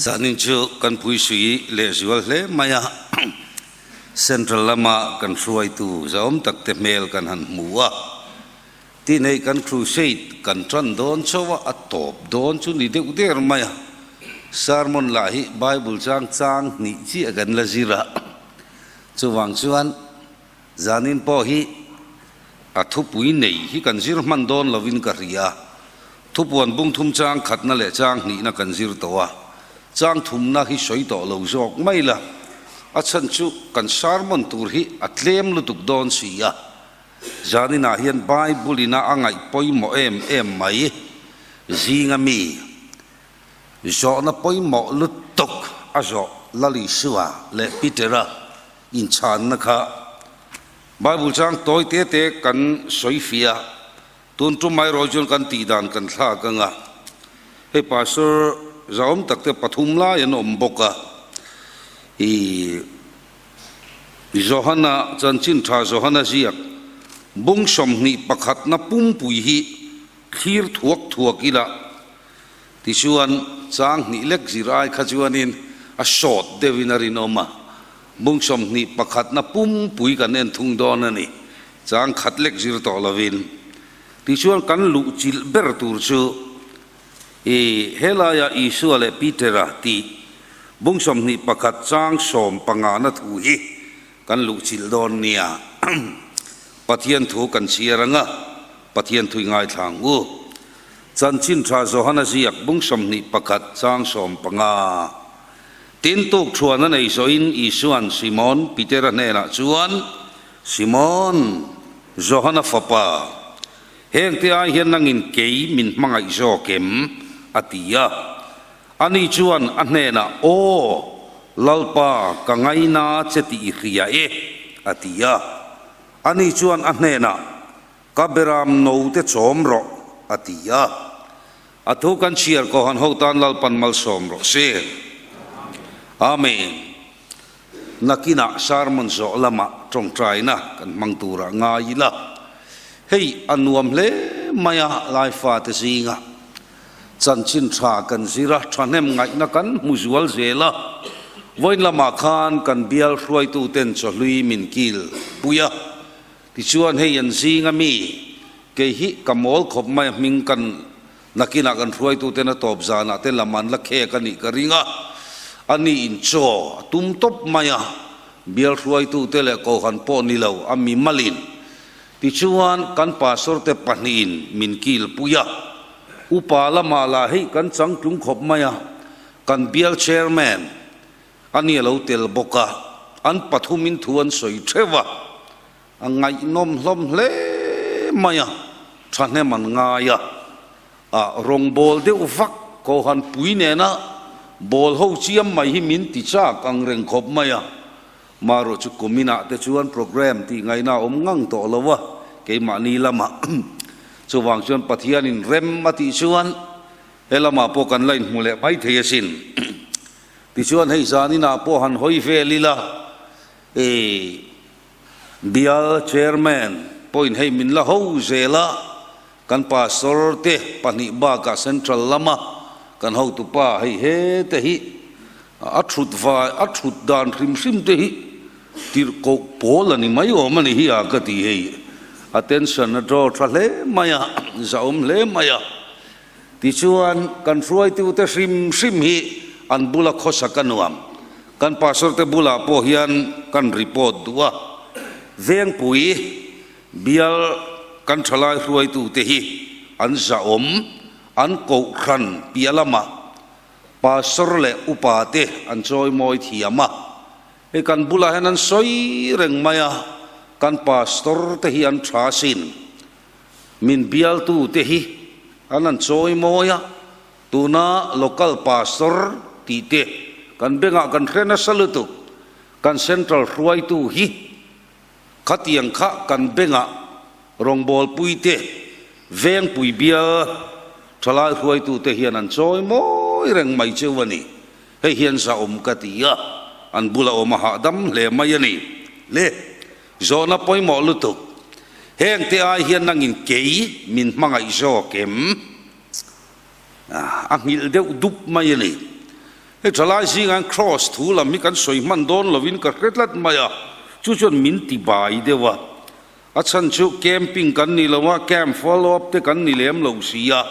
Zanin chu kan puisui lehzual hle mai a, Central lama kan hruaitu zahawm tak te hmel kan han hmu a, tinei kan crusade kan tan dawn chauh a, a tawp dawn chu ni deuh der mai a, sermon lah hi Bible chang chang hnih chiah kan la zir a, chuvang chuan Zanin pawh hi a thupui nei hi kan zir hman dawn lovin ka hria. Thupuan bung thum chang khatna leh chang hnihna kan zir tawh a, chang thumna hi sawi tawh lo zawk mai la, a chhan chu kan sermon tur hi a tlem lutuk dawn si a. Zaninah hian Bible ina a ngaih pawimawh em em mai zinga mi zawhna pawimawh lutuk a zawh Lalisua leh Petera Inchhanna kha Bible chang tawi te te kan sawi fiah a, tun tum mai erawh chuan kan tih dan kan thlak ang a. Hei Pastor zahawm tak te pathum lai an awm bawk a, i Johana chanchin tha Johana ziak bung 21 na pumpui hi thlir thuak thuak ila Tichuan, chang hnih lek zir ai kha chuanin a sawt deuhin a rinawm a, bung 21 na pumpui kan en thung dawn a ni, chang khat lek zir tawh lovin. Tichuan, kan luh chilh ber tur chu i helaia Isua leh Petera tih bung 21 chang 15 na thu hi kan luh chilh dawn nia. Pathian thu kan chhiar ang a, Pathian thui ngaithla ang u. Chanchin tha Johana ziak bung 21 chang 15. Tin tuk thuan a nei zawhin Isua'n Simon Petera hnenah chuan, Simon, Johana fapa, hengte ai hian nangin kei min hmangaih zawk em? a ti a. Ani chuan a hnenah, Aw, Lalpa, ka ngaina che tih i hria e, a ti a. Ani chuan a hnenah, Ka beram no te chawm rawh, a ti a. A thu kan chhiar Kohan ho tan Lalpan malsawm rawh se. Amen. Nakinah sermon zawh lamah tawngtaina kan hmang turah ngai ila. Hei a nuam hle mai a, Laifate zinga chanchin tha kan zir a, thahnem ngaihna kan hmu zual zel a. Vawiin lamah khan kan bial hruaituten chawhlui min kil pui a. Tichuan hei an zing a mi, kei hi ka mawl khawp mai a hming kan nakinah kan hruaituten a tawp zanah te lam an la khek a nih ka ring a, a ni in chaw a tum tawp mai a, bial hruaitute leh kohhan pawh ni lo a mi malin. Tichuan kan pastor te pahnihin min kil pui a, upa lamah lah hei kan changtlung khawp mai a, kan bial chairman, A ni a lo tel bawk a, an pathumin thu an sawi theuh a, a ngaihnawm hlawm hle mai a, thahnem an ngai a, a rawngbâwl deuh vak Kohhan pui nena bâwl ho chiam mai hi min ti châk ang reng khawp mai a, marawh chu kuminah te chuan programme tih ngaihna a awm ngang tawh lo a, keimahni lamah chuvang chuan Pathianin rem a tih chuan he lamah pawh kan la inhmu leh mai thei asin. Tichuan hei zan inah pawh han hawi vel ila, e Bial Chairman pawhin hei min la ho zel a, kan Pastor te pahnih bakah Central lama kan hotupa hei he te hi a thut vai a thut dan hrim hrim te hi tirhkoh pawl a ni mai awm a ni hi a ka ti hei. Attention a draw tha hle mai a, zahawm hle mai a. Tichuan, kan hruaitute hrim hrim hi an bula khawsak a nuam. Kan pastor-te bulah pawh hian kan report duh a. Vengpui bial kan thalai hruaitute hi an zahawm, an kohhran piah lamah pastor leh upate an chawimawi thiam a. Hei kan bulah hian an sawi reng mai a, kan pastor-te hi an tha asin. Min bialtute hi an han chawi mawi a, tuna local pastor tih te kan bengah kan hre nasa lutuk, kan central hruaitu hi khatiang kha kan bengah rawngbawlpui te, vengpui bial thalai hruaitute hian an chawi mawi reng mai cheu a ni. Hei hian zahawm ka ti a, an bula awm a hahdam hle mai a ni. Le. Zawhna pawimawh lutuk. Hengte ai hian nangin kei min hmangaih zawk em? A nghilh deuh dup mai a ni. Hei thalai zingah hian Kraws thu lam hi kan sawi hman dawn lovin ka hre tlat mai a, chu chuan min ti bai deuh a. A chhan chu camping kan ni lo a, camp follow up te kan ni lem lo si a,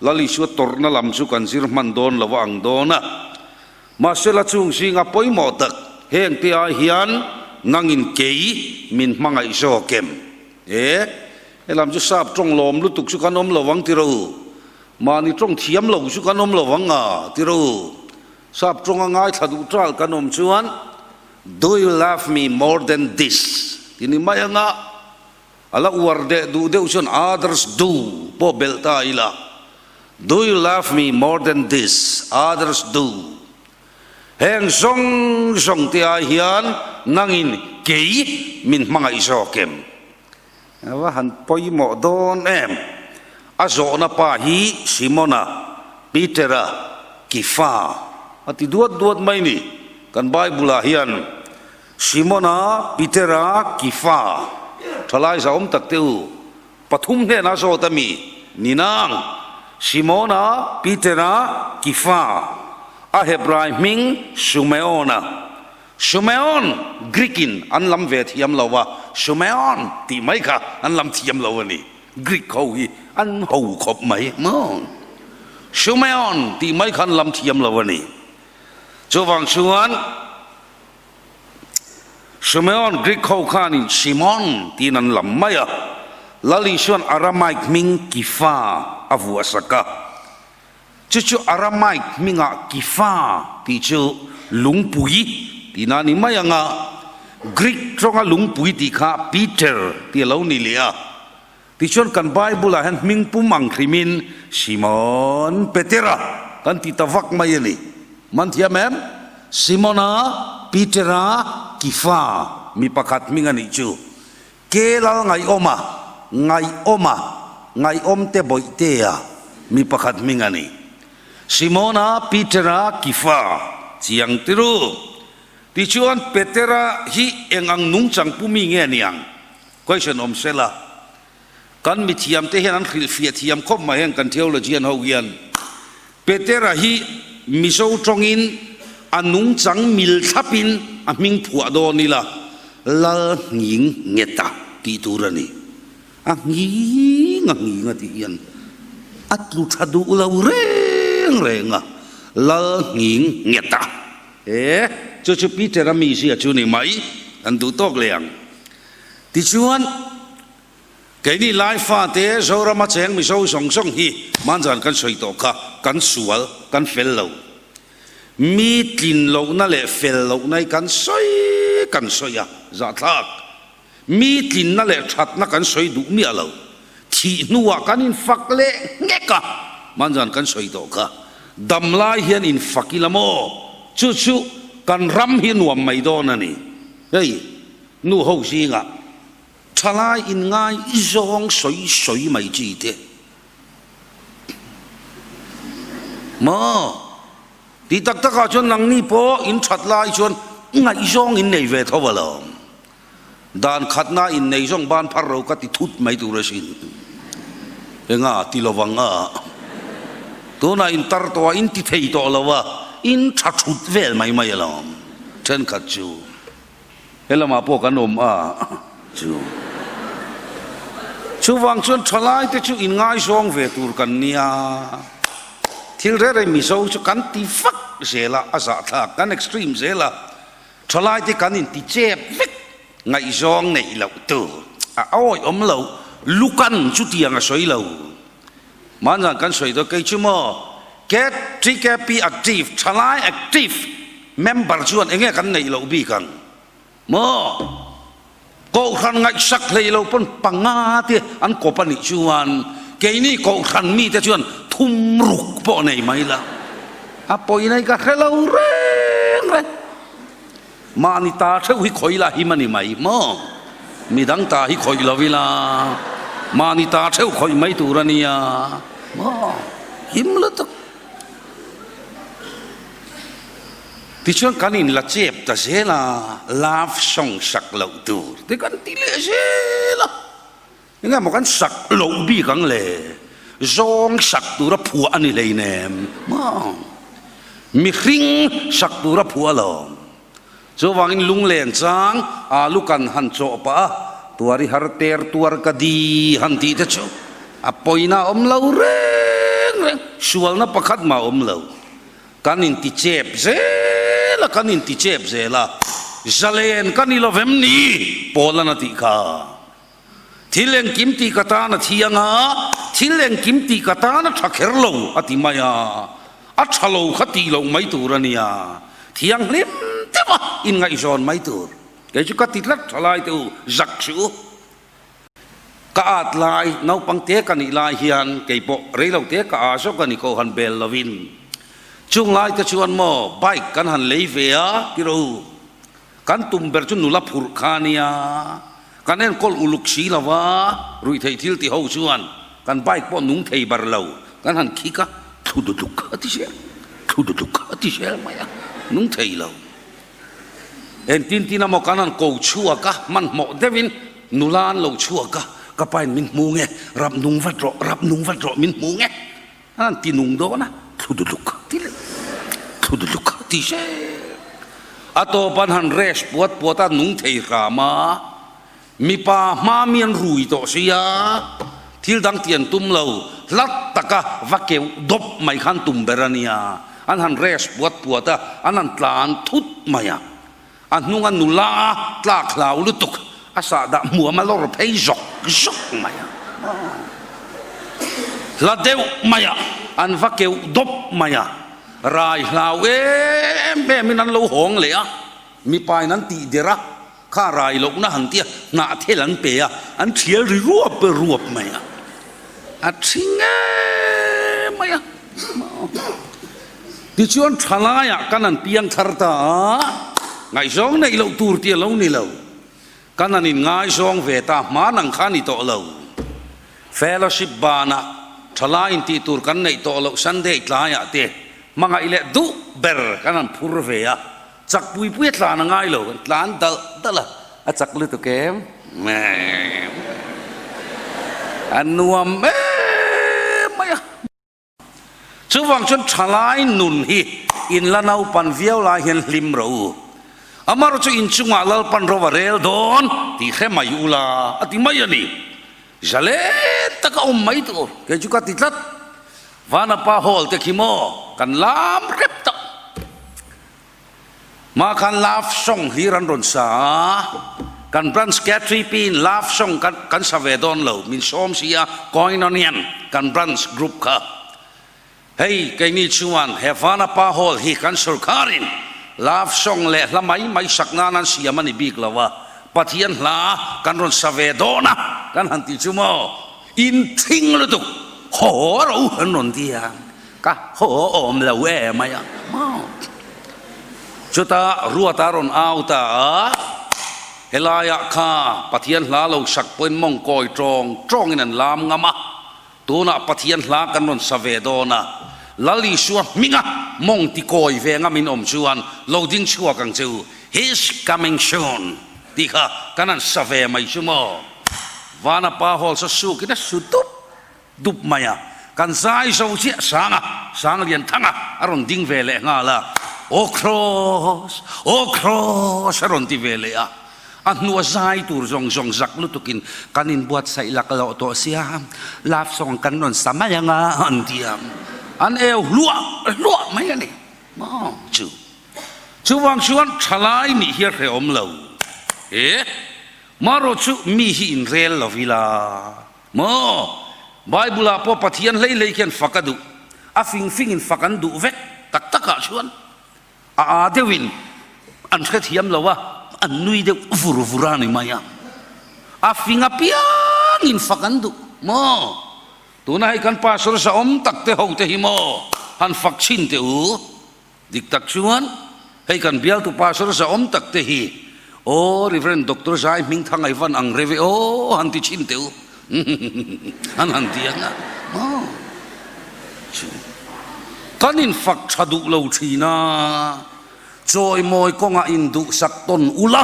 Lal Isua tawrhna lam chu kan zir hman dawn lo a ang dawn a. Mahse la chung zinga pawimawh tak heng te ai hian nangin kei min hmangaih zawk em? E, helam chu sap tawng lawm lutuk chu kan awm lo ang tiro. Mahni tawng thiam lo chu kan awm lo ang a tiro. Sap tawnga ngaithla duh tal kan awm chuan Do you love me more than this? Ti ni mai anga a la uar deh duh deuh chuan others do pawh belh ta ila. Do you love me more than this? Others do. Heng zawng zawng te ai hian nangin kei min hmangaih zawk em? A va han pawimawh dawn em? A zawhna pa hi Simona, Petera, Kifa a ti duat duat mai ni. Kan Bible-ah hian Simona, Petera, Kifa thalai zahawm tak te u pathum hnenah zawt a mi ni nang. Simona, Petera, Kifa, a Hebrai hming Sumeona, Sumeon, Greek in an lam ve thiam lo a, Sumeon tih mai kha an lam thiam lo a ni. Greek ho hi an ho khawp mai maw? Sumeon tih mai kha an lam thiam lo a ni. Chuvang chuan Sumeon Greek ho khanin Simon tiin an lam mai a, Lal Isuan Aramaic hming Kifa a vuah sak a. Chu chu Aramaic hmingah Kifa tih chu lungpui tihna a ni mai ang a, Greek tawnga lungpui tih kha Peter tih a lo ni leh a. Tichuan kan Bible-ah hian hming pum ang hrimin Simon Petera kan ti ta vak mai a ni. Man thiam em? Simona, Petera, Kifa mi pakhat hming a nih chu. Ke lal ngaihawma, ngaihawma, ngaihawmte bawihtea mi pakhat hming a ni. Simona, Petera, Kifa, chiang tiru. Tichuan Petera hi eng ang nungchang pu mi nge niang? Question awm sela. Kan mithiamte hian an hrilhfiah thiam khawp mai heng kan theologian ho hian. Petera hi Mizo tawngin a nungchang mil thlapin a hming phuah dawn ila, Lal nghing ngheta tih tur a ni. A nghing a nghing a tih hian a tlu tha duh lo reng reng a, Lal nghing ngheta. E, chu chu Petera mizia chu ni mai, an duh tawk leh ang. Tichuan. Keini lai fate Zorama cheng Mizo zawng zawng hi hmanzan kan sawi tawh kha kan sual, kan fel lo. Mi tlin lohna leh fel lohna hi kan sawi kan sawi a, zahthlak. Mi tlinna leh thatna kan sawi duh miah lo. Thih hnuah kan infak leh nghek a, hmanzan kan sawi tawh kha. Dam lai hian infak ila maw? Chu chu kan ram hi nuam mai dawn a ni. Hei, nu ho zingah. Thalai in ngai zawng sawi sawi mai chi te maw? Tih tak takah chuan nangni pawh in that lai chuan ngaihzawng in nei ve tho alawm. Dan khatna in nei zawng ban phar ro ka ti thut mai tur asin. Enga ti lovang a, tunah in tar tawh a, in ti thei tawh lo a, in tha thut vel mai mai alawm thenkhat chu. He lamah pawh kan awm a chu. Chuvang chuan thalaite chu inngaizawng ve tur kan nia. Thil reng reng Mizo chu kan ti vak zel a, a zahthlak, kan extreme zel a. Thalaite kan inti chep vek, ngaihzawng neih loh tur a awih awm lo, lukan chutiang a sawi lo. Mahni kan sawi dawn kei chu maw KTKP active thalai active member chuan enge kan neih loh bik ang maw Kohhran ngaihsak hlei lo pawn panga te an kawp a nih chuan keini Kohhran mite chuan thum ruk pawh nei mai la a pawina hi ka hre lo reng reng. Mahni ta theuh hi khawih la him a ni mai maw? Midang ta hi khawih lo ila mahni ta theuh khawih mai tur a nia maw? Him lutuk. Tichuan kan inla chep ta zel a, love song sak loh tur te kan ti leh zel a. Enge maw kan sak loh bik ang le? Zawng sak tura phuah a ni hleinem maw? Mihring sak tur a phuah alawm. Chuvangin lunglen chang alu kan han chawh pah a, tuar i har ter tuar ka di han tih te chu a pawina a awm lo reng reng, sualna pakhat mah a awm lo. Kan inti chep zel a, kan inti chep zel a, zalen ka ni lovem ni? Paul-an a tih kha. Thil engkim tih ka tan a thiang a, thil engkim tih ka tan a tha kher lo a ti mai a, a tha lo kha tih loh mai tur a nia, thianghlim deuh a inngaihzawn mai tur. Kei chu ka ti tlat tha lai te u, zak suh u. Ka at lai, naupang te ka nih lai hian kei pawh rei lo te ka a zawk a ni ko han bel lovin. Chung lai te chuan maw bike kan han lei ve a ti rawh u. Kan tum ber chu nula phurh kha a nia, kan enkawl uluk si lo va, ruihtheih thil ti ho chuan kan bike pawh nung thei bar lo, kan han khik a, thlu dutluk a ti zel, thlu dutluk a ti zel mai a, nung thei lo. Engtin tin emaw kan han ko chhuak a, hmanhmawh deuhin nula an lo chhuak a, ka pain min hmu nge, rap nung vat rawh, rap nung vat rawh min hmu nge. An han ti nung dawn a, thlu duhluk ti leh thlu duhluk ti zel. A tawp an han rest puat puat a, nung thei hram a, mipa hma mi an rui tawh sia, thil dang ti an tum lo, hlat taka va keuh dawp mai khan tum ber a nia, an han rest puat puat a, an han tlan thut mai a, a hnunga nula tlak hlau lutuk a sahdah hmuam a lawr phei zawk zawk mai a, hla deuh mai a, an va keuh dawp mai a, rai hlau em em in an lo hawng leh a, mipa in an tih der a, kha rai lohna han tia hnah thel an pe a, an thial ri ruap ruap mai a, a thi ngei mai a. Tichuan thalaiah kan han piang thar ta a, ngaihzawng neih loh tur tih a lo ni lo. Kan han inngaizawng ve ta, hman ang kha a ni tawh lo. Fellowship banah thalai intih tur kan neih tawh loh Sunday tlaiah te hmangaih leh duh ber kan han phur ve a, chak pui pui a tlan a ngai lo, kan tlan dalh dalh a, a chak lutuk em? A nuam em mai a. Chuvang chuan thalai nun hi in la naupan viau lai hian hlim rawh u. Amaherawhchu chu inchungah Lalpan ro a rel dawn tih hre mai ula a ti mai a ni. Zalen taka awm mai tur kei chu ka ti tlat. Vanapa Hall te khi maw kan lam hrep tak. Mah khan love song hlir an rawn sa a, kan branch K3P in love song kan kan sa ve dawn lo, min sawm si a, Koinonian kan branch group kha. Hei keini chuan he Vanapa Hall hi kan sorkarin love song leh hla mai mai sak nan an siam a ni bik lo a, Pathian hla kan rawn sa ve dawn a kan han ti chu maw, in thing lutuk haw ro an rawn ti a. Ka haw awm lo e mai a maw. Chutah Ruata rawn au ta a, helaiah kha Pathian hla lo sak pawhin mawng kawi tawng tawngin an lam ngam a, tunah Pathian hla kan rawn sa ve dawn a, Lal Isua hminga mawng ti kawi ve ngamin awm chuan lo ding chhuak ang che u, He's coming soon tih kha kan han sa ve mai chu maw. Vanapa Hall sa sukin a su dup Dup mai a, kan zai zo chiah Sanga, Sanglianthanga a rawn ding ve leh nghal a, Aw Kraws, aw Kraws a rawn ti ve leh a, a hnua zai tur zawng zawng zak lutukin kan inbuatsaih lak loh tawh sia, love song kan rawn sa mai ang a an ti a, an eu hluah hluah mai a ni maw chu. Chuvang chuan thalai nih hi a hrehawm lo e, marawh chu mi hi inrel lo ila. Maw? Bible-ah pawh Pathian hlei hlei khian fak a duh. A fing fingin fak an duh vek tak takah chuan a aa deuhin an hrethiam lo a, an nui deuh vur vur a ni mai a. A fing apiangin fak an duh maw? Tuna hei kan pastor zahawm tak te ho te hi maw han fak chhin teh u. Dik tak chuan hei kan bialtu pastor zahawm tak te hi aw Rev. Doctor Zai Hmingthang ai van ang reve aw han ti thin teh u an han ti ang a maw chu kan infak tha duh lo thin a chawimawi kawngah induhsak tawn ula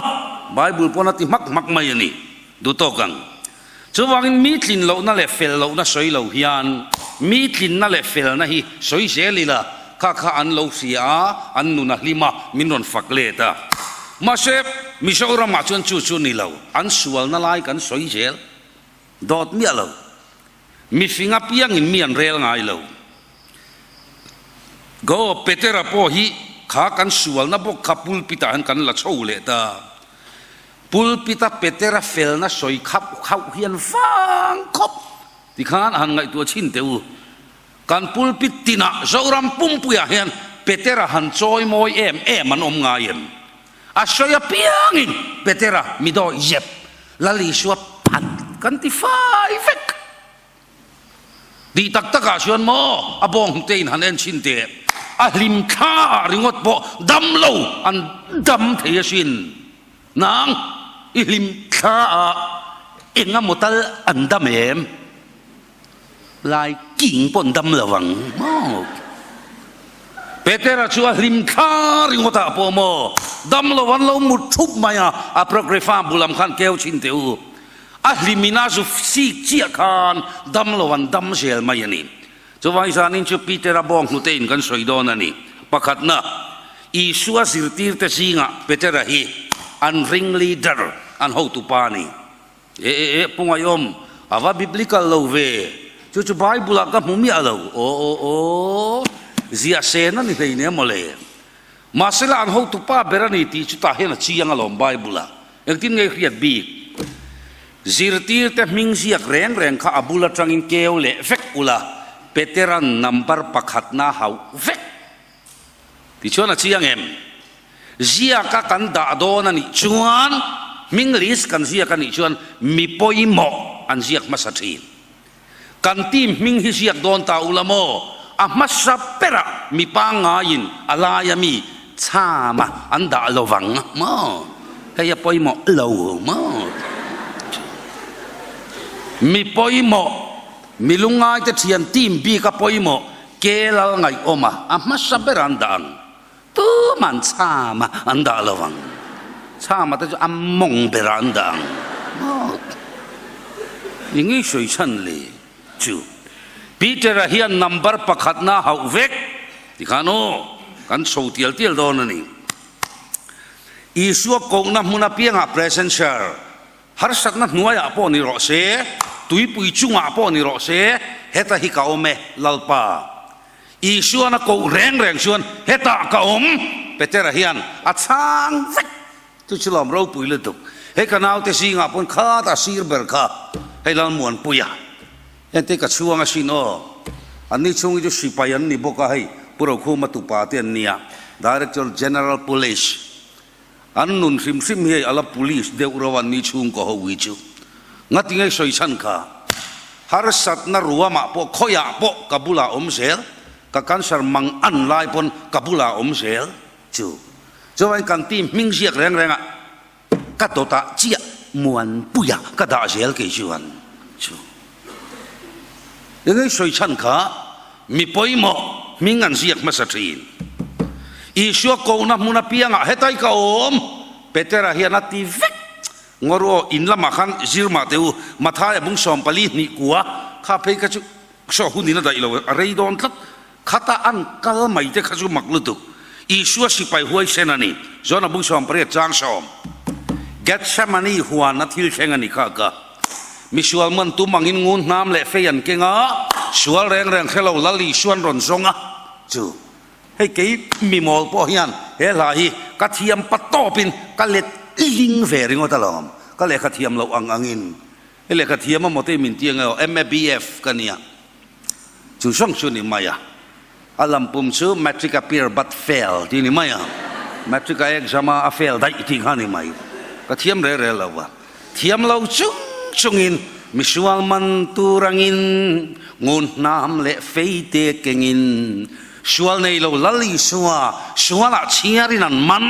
Bible pawn a ti hmak hmak mai a ni duh tawk ang. Chuvangin mi tlin lohna leh fel lohna sawi lo hian mi tlinna leh felna hi sawi zel ila. Kha kha an lo hria a, an nun a hlim a, min rawn fak let a. Mahse, Mizoramah chuan chu chu ni lo, an sualna lai kan sawi zel dawt miah lo. Mifing apiangin mi an rel ngai lo. Go, Petera pawh hi kha kan sualna bawk kha pulpit-ah hian kan la chho leh ta. Pulpit-a Petera felna sawi khauh khauh hian vang khawp tikhan a han ngaihtuah chhin teh u. Kan pulpit tinah Zoram pumpuiah hian Petera han chawi mawi em em an awm ngai em? A sawi apiangin Petera mi dawi zep Lal Isua phat kan ti fai vek. Tih tak takah chuan maw a bawng hnute in han en chhin teh, a hlim thla ah ringawt pawh dam lo an dam thei asin. Nang i hlim thla ah eng emaw tal an dam em? Lai king pawh an dam lo ang maw? Petera chu a hlim thla ringawt ah pawh maw dam lo an lo mut thup mai a, Apocrypha bu lam khan keu chhin teh u. A hlimin a zu sik chiah khan dam lo an dam zel mai a ni. Chuvangin zanin chu Petera bawng hnute in kan sawi dawn a ni. Pakhatna, Isua zirtirte zingah Petera hi an ring leader, an hotupa a ni. E e e, Pu Ngaiawm, a va biblical lo ve. Chu chu Bible ah ka hmu miah lo. Aw aw aw, ziah sen a ni hleinem mawle. Mahsela an hotupa ber a ni tih chu tah hian a chiang alawm Bible ah. Engtin nge hriat bik? Zirtirte hming ziak reng reng kha a bul atangin keu leh vek ula, Petera'n number pakhatna hauh vek. Tichuan a chiang em? Ziaka kan dah dawn a nih chuan, hming list kan ziak a nih chuan mi pawimawh an ziak hmasa thin. Kan team hming hi ziak dawn ta ula maw? A hmasa berah mi pangngaiin a laia mi chhama an dah lo vang maw? Hei a pawimawh lo maw? Mi pawimawh, mi lungngaite thian team bik a pawimawh ke lal ngaihawma a hmasa berah an dah ang. Tuman chhama an dah lo ang. Chhama te chu a mawng berah an dah ang. I ngei sawi chhan le chu. Peter-a hian number pakhatna a hauh vek tikhan aw kan chho tial tial dawn a ni. Isua kohna hmun apiangah present share Harsatna hnuaiah pawh ni rawh se, tuipui chungah pawh ni rawh se, heta hi ka awm e, Lalpa. Isuan a koh reng reng chuan, Hetah ka awm! Petera hian a chhang vek. Chu chu lawm ropui lutuk. Hei ka naute zingah pawn khat a sir ber kha, hei Lalmuanpuia. Hengte ka chhuang asin aw. Anni chhung hi chu sipai an ni bawk a, hei Pu Rokhuma tupa te an nia, Director General Police. An nun hrim hrim hi a la police deuh reuh a ni chhungkaw ho hi chu. Ngati ngei sawi chhan kha. Harsatna ruamah pawh khawiah pawh ka bulah awm zel, ka cancer mang an lai pawn ka bulah awm zel chu. Chuan kan team hming ziak reng reng ah ka dawtah chiah Muanpuia ka dah zel kei chuan chu. Engei sawi chhan kha mi pawimawh hming an ziak hmasa thin. Isua kohna hmun apiangah hetai ka awm, Petera hian a ti vek. Ngaw ru aw, in lamah khan zir mah teh u, Mathaia bung 44 kua kha phei kha chu saw hunin a daih lo, a rei dawn tlat. Khata an kal mai te kha chu mak lutuk. Isua sipai huaisen a ni, John-a bung 18 chang sawm. Gethsemane huan a thil thleng a ni kha ka. Misual man tum angin ngun hnam leh fei an keng a, sual reng reng hre lo Lal Isuan rawn zawng a, chu hei kei mimawl pawh hian he hla hi ka thiam pa tawpin ka let ling ve ringawt alawm, ka lehkha thiam loh ang angin. Hei lehkha thiam a mawte min ti ange aw, MABF ka nia, chu zawng chu ni mai a, a lampum chu matric appear but fail tih ni mai a, matric a exam a a fail daih tih kha ni mai, ka thiam rel rel lo va, thiam lo chung chungin misual man tur angin ngun hnam leh fei te kengin sual nei lo Lal Isua sualah chhiarin an man,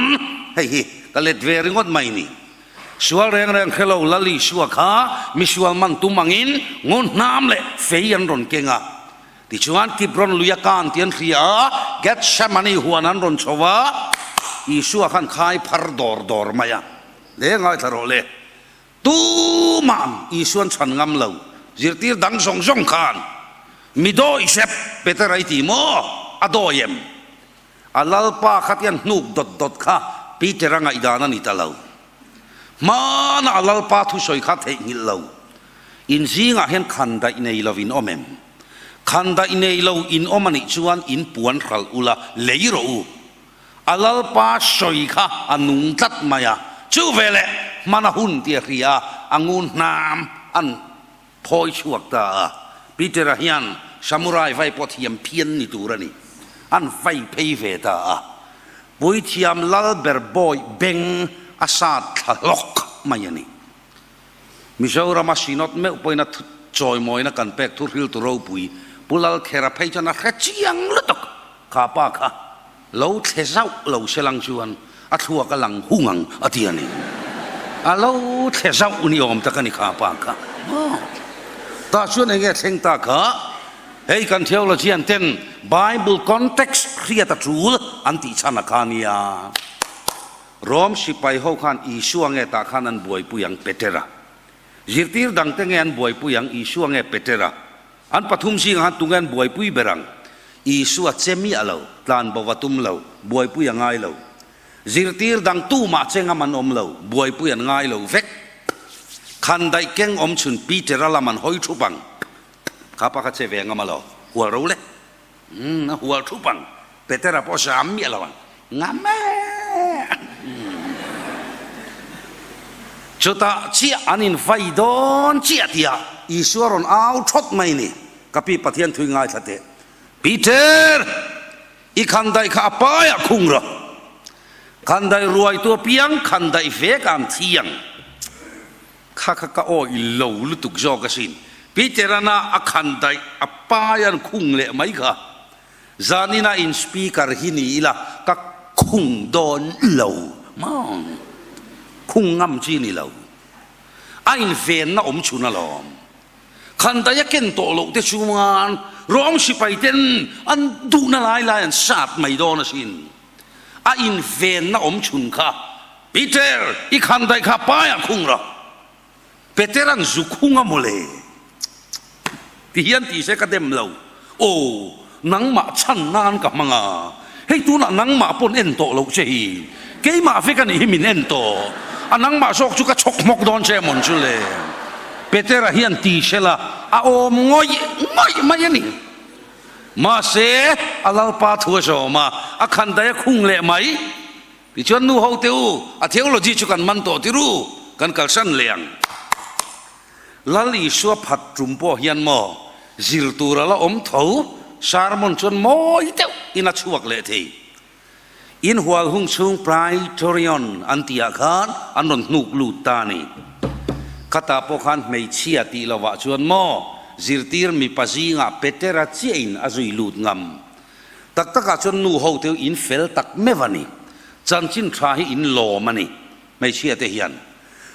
hei hi ka let ve ringawt mai ni. Sual reng reng hre lo Lal Isua kha misual man tum angin ngaw hnam leh fei an rawn keng a. Tichuan Kibron lui a kan tih an hria a, Gethsemane huan an rawn chho a, Isua khan khai phar dawr dawr mai a. Le ngaithla rawh le. Tuma'n Isuan chhan ngam lo, zirtir dang zawng zawng khan mi dawi sep Petera i ti maw? A dawi em? A Lalpa kha tian hnuk dawt dawt kha Peter-a ngaihdan a ni ta lo. Hmana a Lalpa thusawi kha theihnghilh lo. In zingah hian khandaih nei lo in awm em? Khandaih nei lo in awm a nih chuan in puan hralh ula lei rawh u. A Lalpa sawi kha a nung tlat mai a, chu veleh hmana hun tia hria a ngun hnam an phawi chhuak ta a. Peter-a hian samurai vai pawh thiam phian ni tur a ni. An vai phei ve ta a. Puithiam Lalber bawi beng a sat thla hlawk mai a ni. Mizorama Synod meuh pawhin a chawimawina kan pek thu hriltu ropui Pu Lalkhera phei chuan a hre chiang lutuk. Kha pa kha lo thle zauh lo se lang chuan a thluak a lang hung ang a ti a ni. A lo thle zauh ni awm tak a ni kha pa kha. Tah chuan eng nge thleng ta kha? Hei kan theologian ten Bible context hriat a tul an tih chhan a kha nia. Rom sipai ho khan Isua nge tah khan an buaipui ang Petera? Zirtir dangte nge an buaipui ang Isua nge Petera? An pathum zingah khan tunge an buaipui ber ang? Isua che miah lo, tlan bo va tum lo, buaipui a ngai lo. Zirtir dang tumah che ngam an awm lo, buaipui an ngai lo vek. Khandaih keng awm chhun Petera lam an hawi thup ang. Kha pa kha che ve ngam a lo, hual ro le. Umm a hual thup ang. Petera pawh zam miah lo ang. Ngam e! Chutah chiah an invai dawn chiah tihah Isua rawn au thawt mai ni. Ka pi Pathian thui ngaithla teh. Peter! I khandaih kha a paiah khung rawh. Khandaih ruaitu apiang khandaih vek ang thiang. Kha kha ka awih lo lutuk zawk asin. Peter-ana a khan daih a pai an khung leh mai kha. Zanina in speaker hi ni ila ka khung dawn lo maw? Khung ngam chi ni lo. A invenna awm chhun alawm. Khan daih a ken tawh loh te chuan Rom sipai ten an duhna lai lai an sat mai dawn asin. A invenna awm chhun kha, Peter, i khandaih kha paiah khung rawh. Petera'n zu khung a mawle. Ti hian ti se ka dem lo. Aw, nangmah chhan nan ka hmang a. Hei tunah nangmah pawn en tawh loh che hi. Keimah vek a nih hi min en tawh. A nangmah zawk chu ka chhawk hmawk dawn che mawn chu le. Petera hian ti sela a awm ngawih ngawih mai a ni. Mahse, a Lalpa thu a zawm a, a khandai a khung leh mai. Tichuan nu ho te u, a theology chu kan man tawh tir u, kan kalsan leh ang. Lal Isua phat tum pawh hian maw, zir tur a la awm tho, sermon chuan mawi deuh in a chhuak leh thei. Inhual hung chhung Praetorian an tihah khan an rawn hnuk lut ta a ni. Khatah pawh khan hmeichhia tih lovah chuan maw zirtir mipa zingah Petera chiahin a zui lut ngam. Tak takah chuan nu ho te in fel tak meuh a ni. Chanchin tha hi in lawm a ni hmeichhia te hian.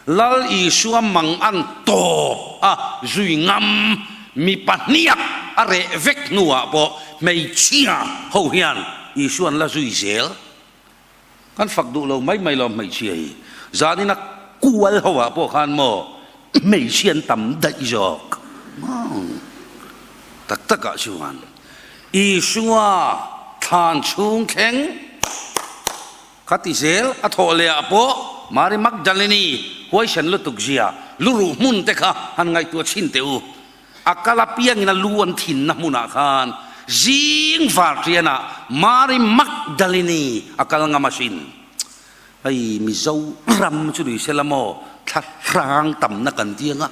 Lal Isua mang an tawp a zui ngam mipa hniak a reh vek hnuah pawh hmeichhia ho hian Isua an la zui zel. Kan fak duh lo mai mai lo hmeichhia hi. Zanin a kual ho ah pawh khan maw hmeichhia an tam daih zawk maw? Tak takah chuan Isua thlan chhung thleng Kha ti zel a thawh leh ah pawh Mari Magdalene huaisen lutuk zia luruh hmun te kha han ngaihtuah chhin teh u. A kal apiangin a lu an thinna hmunah khan zing varṭianah Mari Magdalene a kal ngam asin. Hei Mizo ram chu ni sela maw thla hrang tamna kan tianga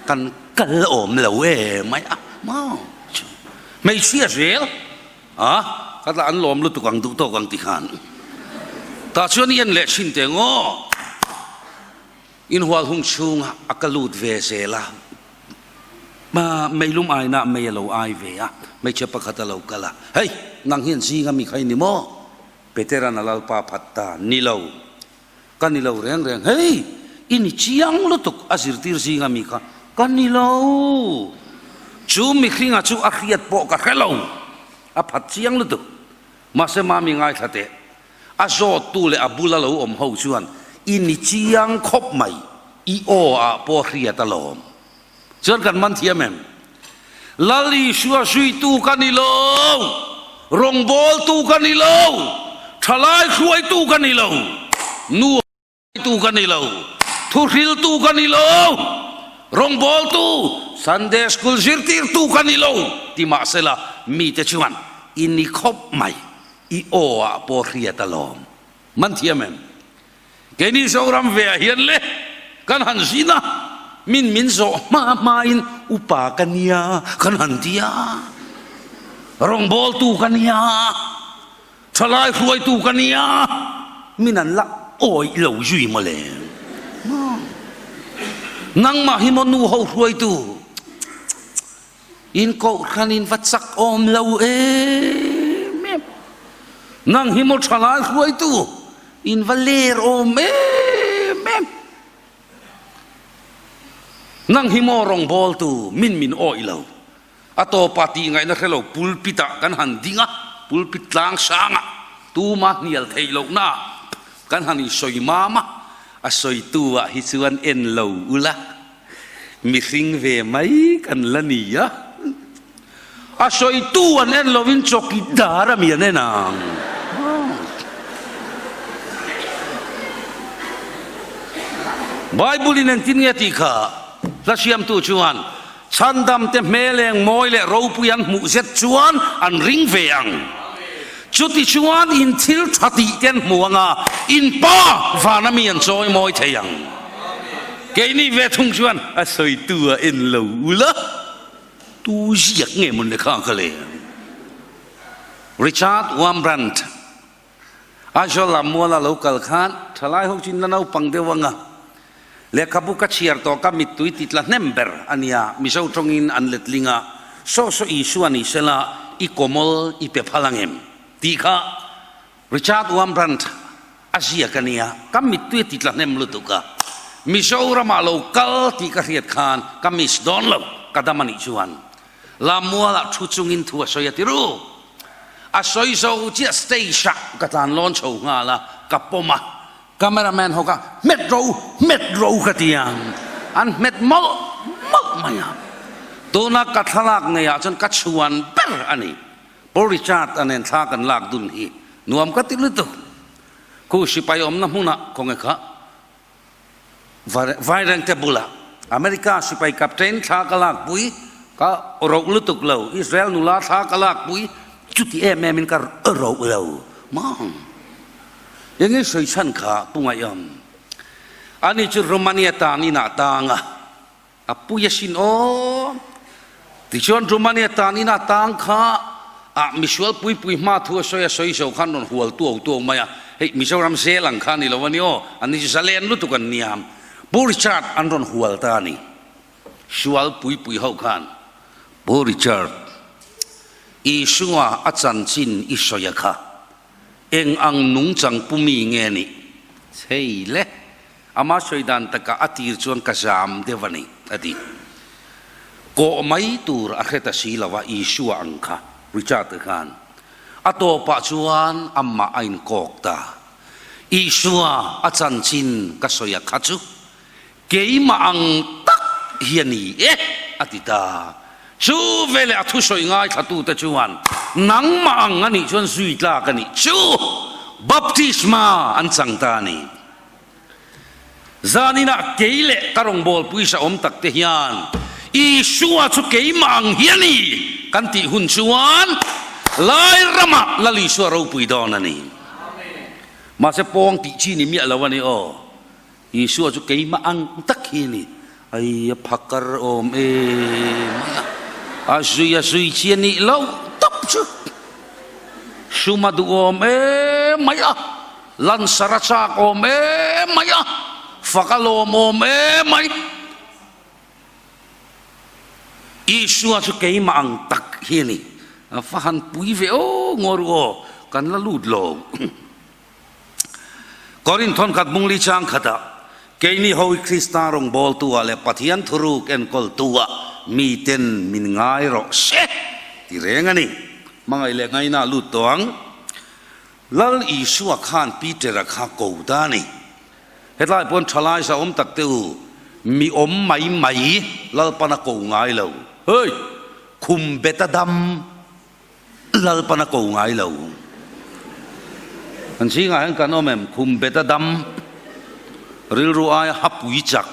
kan kal awm lo e mai a maw hmeichhia zel. A, ka tla an lawm lutuk ang duh tawk ang ti khan. Tah chuan i en leh thin teh ngaw. Inhual hung chhungah a ka lut ve zel a, meilum aina mei a lo ai ve a, hmeichhe pakhat a lo kal a, Hei, nang hian zinga mi kha i ni maw? Petera'n a lalpa phat ta, Ni lo, ka ni lo reng reng. Hei, i ni chiang lutuk a zirtir zinga mi kha ka ni lo. Chu mihringa chu a hriat pawh ka hre lo. A phat chiang lutuk. Mahse mami ngaithla teh. A zawttu leh a bula lo awm ho chuan i ni chiang khawp mai, i aw ah pawh hriat alawm. Chuan kan man thiam em? Lal Isua zuitu ka ni lo, rawngbawltu ka ni lo. Thalai hruaitu ka ni lo, nu hruaitu ka ni lo, thuhriltu ka ni lo, rawngbawltu, Sunday School zirtirtu ka ni lo ti mahsela mite chuan i ni khawp mai, i aw ah pawh hriat alawm. Man thiam em? Keini Zoram ve ah hian le kan han zin a, min min zawh hma hma in upa ka nia kan han ti a, rawngbawltu ka nia, thalai hruaitu ka nia, min an la awih lo zui mawle. Nangmah hi maw nu ho hruaitu in kohhran in va chak awm lo em em. Nang hi maw thalai hruaitu in va ler awm em em. Nang hi maw rawngbawltu min min awih lo. A tawpa tih ngaihna hre lo pulpit ah kan han ding a, pulpit tlang sang ah tuma hnial theih lohna ah kan han insawi mam a, a sawitu ah hi chuan en lo ula mihring ve mai kan la ni a, a sawitu an en lovin chawkidar a mi an en ang. Bible in engtin nge tih kha hla siamtu chuan Chhandamte hmel eng mawi leh ropui an hmuh zet chuan an ring ve ang. Chuti chuan in thil tha tih te an hmu ang a, in Pa vana mi an chawi mawi thei ang. Keini ve thung chuan a sawitu a en lo ula, tu ziak nge mawn le kha ka le? Richard Wurmbrand. Aizawl lam muala lo kal khan thalai ho chu in la naupang deuh ang a, lehkhabu ka chhiar tawh ka mittui ti tla hnem ber a nia, Mizo tawngin an letling a, Saw saw Isua ni sela i kawmawl i pe phal ang em? tih kha Richard Wurmbrand a ziak a nia, ka mittui a ti tla hnem lutuk a, Mizoramah lo kal tih ka hriat khan ka miss dawn lo, ka dam a nih chuan Lammualah thu chungin thu a sawi a ti ru. A sawi zo chiah stage ah ka tlan lawn chho nghal a, ka pawm a, camera man ho kha hmet ro, hmet ro ka ti ang, an hmet mawlh mawlh mai a. Tuna ka thlalak nei ah chuan ka chhuan ber a ni. Paul Richard a nen thla kan lak dun hi nuam ka ti lutuk. Khu sipai awmna hmunah khawnge kha Vairengte bulah America sipai captain thla ka lakpui, ka roh lutuk lo, Israel nula thla ka lakpui, chuti em em in ka roh lo mang. Enge sawi chhan kha pu Ngaihawm? Ani chu Romania tan inah tang a, A pui asin aw. Tichuan Romania tan ina tang kha ah misual pui pui hma thu a sawi a sawi zo khan rawn hual tuau tuau mai a, hei Mizoram zel ang kha a ni lo a ni aw, an ni chu zalen lutuk an nia. Pu Richard an rawn hual ta a ni. Sual pui pui ho khan Pu Richard, Isua a chanchin i sawi a kha eng ang nungchang pu mi nge nih? Chei le. Ama sawi dan takah a tir chuan ka zam deuh a ni, a ti. Kawh mai tur a hre ta si lo a, Isua ang kha, Richard-a khan. A tawpah chuan amah a inkawk ta. Isua a chanchin ka sawi a kha chu keimah ang tak hi a ni e, a ti ta. Chu veleh a thusawi ngaithlatute chuan, Nangmah ang a nih chuan zui tlak a nih chu, baptisma an chang ta a ni. Zaninah kei leh ka rawngbâwl puisa awm tak te hian Isua chu keimah ang hi a ni kan tih hun chuan lai ramah Lal Isua ropui dawn a ni. Mahse pawng tih chi ni miah lo a ni aw. Isua chu keimah ang tak hi a ni. Ai a phakar awm em mai a, a zui a zui chi a nih loh tawp chu. Sum a duhawm em mai a. Lansar a chak awm em mai a, fak a lawm awm em mai. Isua chu keimah ang tak hi a ni. A fa han pui ve aw ngaw ru aw, kan la lut lo. Korinth thawnkhat bungli chang khatah, Keini ho hi Krista rawngbawltu-ah leh Pathian thuruk enkawltu-ah miten min ngai rawh se ti reng a ni. Hmangaih leh ngaina lut tawh ang. Lal Isua khan Peter-a kha ko ta a ni. Hetlai pawn thalai sa awm tak te u, mi awm mai mai Lalpan a ko ngai lo. Hei! Khum bet a dam Lalpan a ko ngai lo. Kan zingah hian kan awm em? Khum bet a dam, rilru aia hapui chak.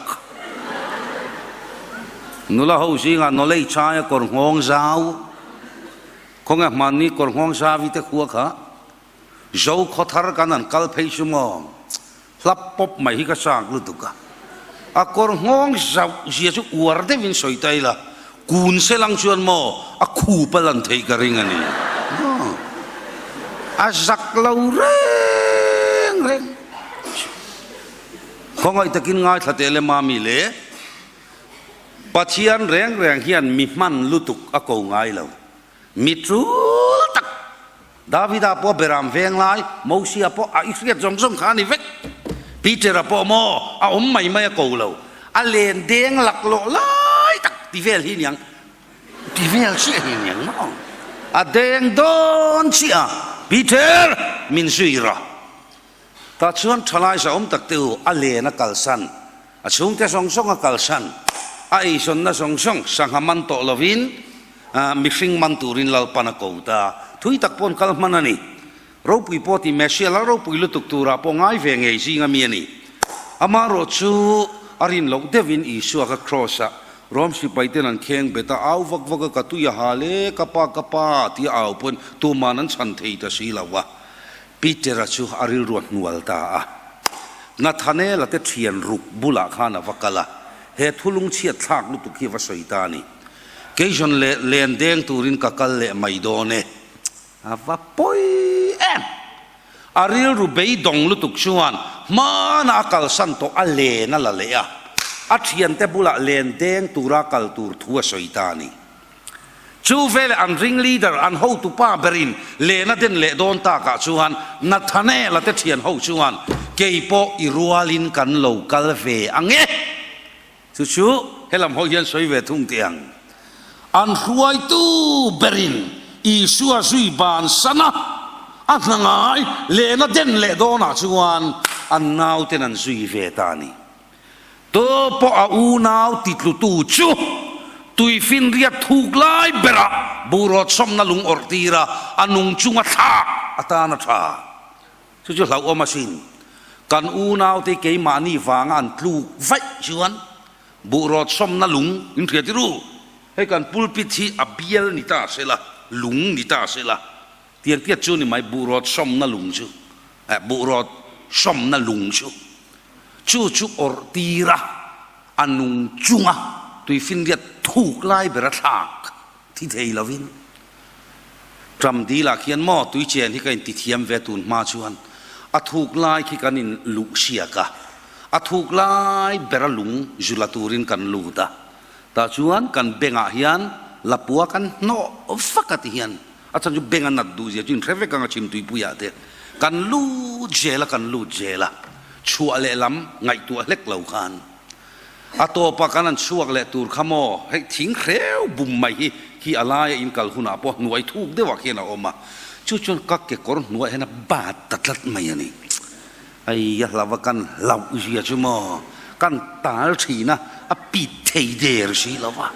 Nula ho zingah knowledge aia kawr nghawng zau. Khawnge hmanni kawr nghawng zau i te khua kha Zo khawthar kan han kal phei chu maw? Hlap pawp mai hi ka chak lutuk a. A kawr nghawng zauh zia chu uar deuhin sawi ta ila, kun se lang chuan maw a khup a lan theih ka ring a ni. A zak lo reng reng. Khawngaih takin ngaithla teh le mami le. Pathian reng reng hian mi hman lutuk a ko ngai lo. Mi tul tak Davida pawh beram veng lai, Mosia pawh a i hriat zawng zawng kha a ni vek. Petera pawh maw a awm mai mai a ko lo, a len deng laklawh lai tak ti vel hi niang, ti vel chiah hi niang maw? A deng dawn chiah a, Peter min zui rawh. Tah chuan thalai zahawm tak te u, a len a kalsan, a chhungte zawng zawng a kalsan, a eizawnna zawng zawng sangha man tawh lovin mihring man turin Lalpan a ko ta. Thui tak paw'n kal hman a ni. Ropui pawh ti Messiah lal ropui lutuk turah pawh ngai ve ngei zing a mi a ni. Amaherawh chu a rin loh deuhin Isua kha Kraws-ah Rom sipaiten an kheng bet a, au vak vak a, ka tui a hal e, ka pa, ka pa tia au pawhin tuman an chhan thei ta si lo a. Peter-a chu a rilru a hnual ta a. Nathanael-a te thian ruk bulah khan a va kal a, he thulung chhiat thlak lutuk hi a va sawi ta a ni. Keizawn leh len deng turin ka kal leh mai dawn e. A va pawi em! A rilru beidawng lutuk chuan hmanah a kalsan tawh a len a la leh a, a thiante bulah len deng tura kal tur thu a sawi ta a ni. Chu veleh an ring leader, an hotu pa berin len a den leh dawn takah chuan Nathanael-a te thian ho chuan, Kei pawh i rualin kan lo kal ve ang e. Chu chu helam ho hian sawi ve thung teh ang. An hruaitu berin Isua zui bansan a, a hna ngai len a den leh dawnah chuan an nauten an zui ve ta a ni. Tu pawh a unau titlutu chu tuifinriat thuk lai berah burawt sawmna lung awrh tir a, a nung chunga thlak atan a tha. Chu chu hlauhawm asin. Kan unaute keimahni vanga an tluk vaih chuan burawt sawmna lung in hria tirh. Hei kan pulpit hi a bial ni ta se la, lung ni ta se la, tiang tiat chu ni mai burawt sawmna lung chu, eh burawt sawmna lung chu. Chu chu awrh tir a, a nung chunga tuifinriat thuk lai ber a thlak thi thei lovin Tram dilah khian maw tui chen hi ka inti thiam ve tun hma chuan a thuk lai khi kan in luh siak a, a thuk lai ber a lung zu la turin kan lut a, tah chuan kan bengah hian lapua kan hnawh vak a ti hian a chhan chu beng a nat duh zia chu inhre vek ang a chhim tuipuiah te kan lut zel a kan lut zel a, chhuah leh lam ngaihtuah hlek lo khan. A tawpa kan han chhuak leh tur kha maw, hei thing hreu bum mai hi khi a laia in kal hunah pawh hnuai thuk deuhah khian a awm a, chu chuan ka kekawr hnuaiah hian a bat ta tlat mai a ni. Ai a hlauh a kan hlauh zia chu maw, kan tal thin a, a pit thei der si lo va,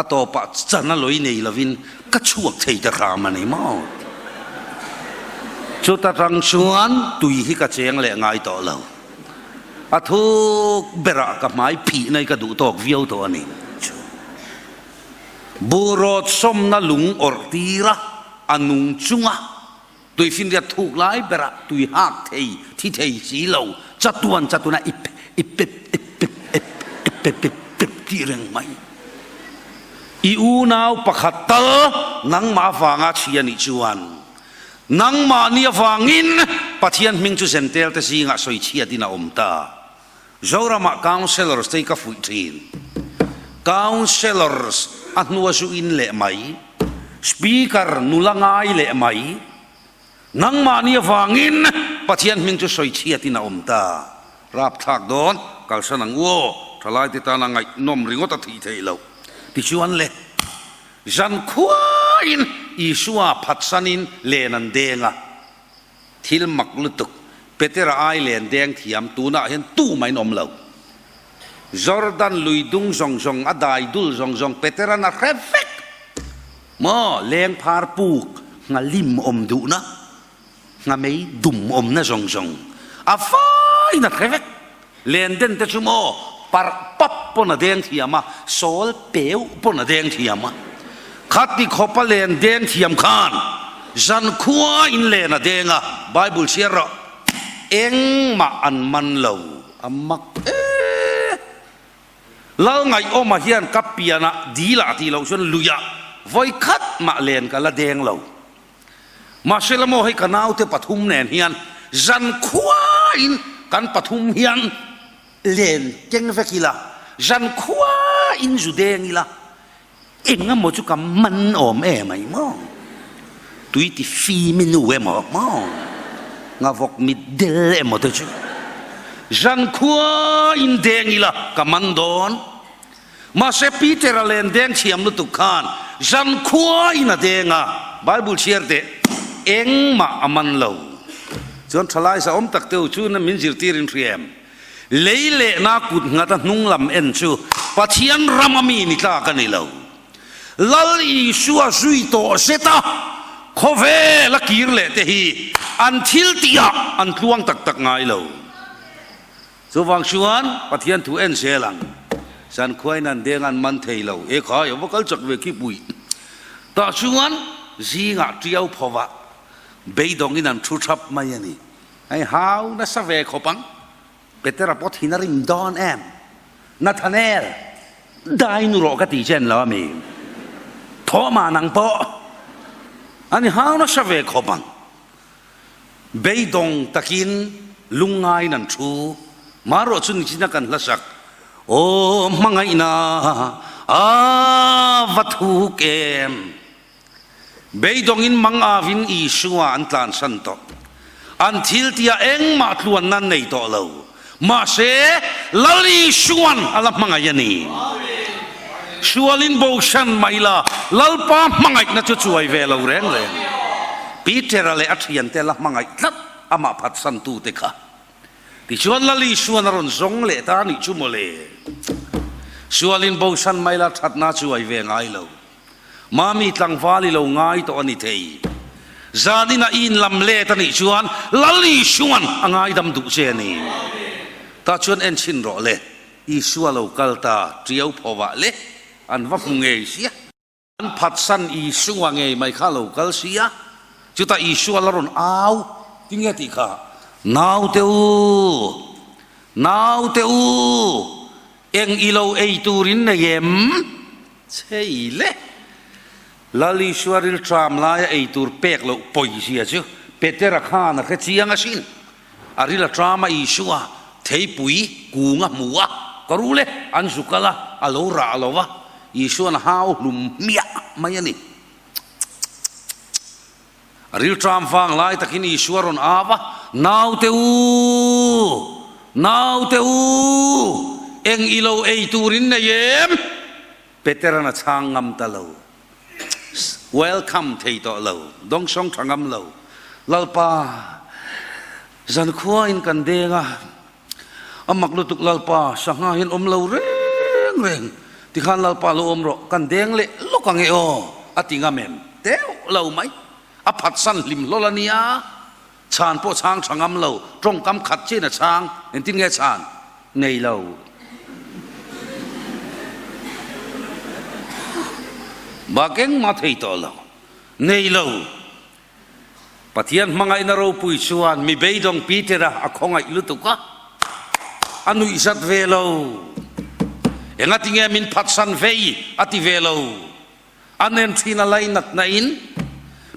a tawpah chan a lawi nei lovin ka chhuak thei ta hram a ni maw. Chuta tang chuan tui hi ka cheng leh ngai tawh lo. A thuk berah ka hmai phih nai ka duh tawk viau tawh a ni. Burawt sawmna lung awrh tir a, a nung chunga tuifinriat thuk lai berah tui hak thei, thi thei si lo, chatuan chatuan a ip ip pep ip pep ep ip pep pep pep tih reng mai. I unau pakhat tal nangmah avanga chhia nih chuan Nangmahni avangin Pathian hming chu Zentel te zingah sawi chhiatin a awm ta. Zoramah Councellors te hi ka fuih thin. Councellors a hnua zu in leh mai, Speaker nula ngai leh mai. Nangmahni avangin Pathian hming chu sawi chhiatin a awm ta. Rapthlak dawn, kalsan ang u aw, thalaite tana ngaihnawm ringawt a thih theih loh. Tichuan le. Zan khuain Isua phatsanin len an deng a, thil mak lutuk, Petera ai len deng thiam tunah hian tumahin awm lo. Jordan lui dung zawng zawng, a dai dul zawng zawng Petera'n a hre vek. Maw, leng phar puk, nghalim awm duhna. Nghamei dum awmna zawng zawng a faiin a hre vek. Len den te chu maw parh pap pawn a deng thiam a, sawl peu pawn a deng thiam a. Khati khawpa len deng thiam khan zankhua in len a deng a, Bible chhiar rawh, engmah an man lo, a mak e. Lal Ngaihawma hian ka pianah dilah tih loh chuan luiah vawi khat mah len ka la deng lo. Mahse la maw hei ka naute pathum nen hian zankhuain kan pathum hian len keng vek ila, zankhuain zu deng ila, eng emaw chu ka man awm em ai maw? Tui ti fim i nu emaw maw? Ngavawk mit del emaw te chu zankhuain deng ila ka man dawn. Mahse Peter-a len deng thiam lutuk khan zankhuain a deng a, Bible chhiar teh engmah a man lo. Chuan thalai sa awm tak teu chu min zirtir in hria em? Lei lehna kut nghat a hnung lam en chu Pathian ram a mi ni tlak a ni lo. Lal Isua zui tawh zet a, khawvel a kir leh te hi an thil tih ah an tluang tak tak ngai lo. Chuvang chuan Pathian thu en zel ang. Zankhuain an deng an man thei lo. E khai, a va kal chak ve khi pui. Tah chuan zingah tiau phovah beidawngin an thu thap mai a ni. Hei hau nasa ve khawp ang. Petera pawh thin a rim dawn em? Nathanael, dai nu rawh ka ti che an lo a mi. Thawhmah nang pawh a ni hau nasa ve khawp ang. Beidawng takin lungngain an thu. Marawh chu nichina kan hlasak, Aw hmangaihna a va thuk em! Beidawngin mang avin Isua an tlansan tawh. An thil tia engmah tluanna an nei tawh lo. Mahse, Lal Isuan a la hmangaih a ni. Sualin bosan mai la, Lalpa hmangaihna chu chuai ve lo reng reng. Peter-a leh a thiante la hmangaih tlat amah phatsantute kha. Tichuan Lal Isuan a rawn zawng leh ta a nih chu mawle. Sualin bosan mai la thatna chuai ve ngai lo. Mami tlangval i lo ngai tawh a ni thei. Zanin a i inlam let a nih chuan Lal Isuan a ngaidam duh che a ni. Tah chuan en chhin rawh le, Isua lo kal ta tiau phovah le an va hmu ngei sia. An phatsan Isua ngei mai kha a lo kal sia, chutah Isua la rawn au tinge tih kha, Naute u, naute u, eng i lo ei turin nei em? Chei le! Lal Isua rilṭam laia ei tur pek loh pawizia chu Petera khan a hre chiang asin. A ril a ṭam a Isua theipui kung a hmu a, ka ru le, an zu kal a, a lo rah lo va, Isua'n a hau hlum hmiah mai a ni. A rilṭam vang lai takin Isua rawn au a, Naute u! Naute u! Eng i lo ei turin nei em? Petera'n a chhang ngam ta lo. Welcome thei tawh lo. Dawngsawng tha ngam lo. Lalpa, zankhuain kan deng a, a mak lutuk Lalpa, sangha hian awm lo reng reng. Tikhan Lalpa lo awm rawh, kan deng leh lawk ang e aw, a ti ngam em? Deuh lo mai. A phatsan hlim hlawl a nia. Chhan pawh chhang tha ngam lo, tawngkam khat chiin a chhang, engtin nge chhan? Nei lo. Bak engmah thei tawh lo. Nei lo. Pathian hmangaihna ropui chuan mi beidawng Peter-a a khawngaih lutuk a, a nuihzat ve lo. Engatinge min phatsan vei a ti ve lo. A nen thin a lainatna in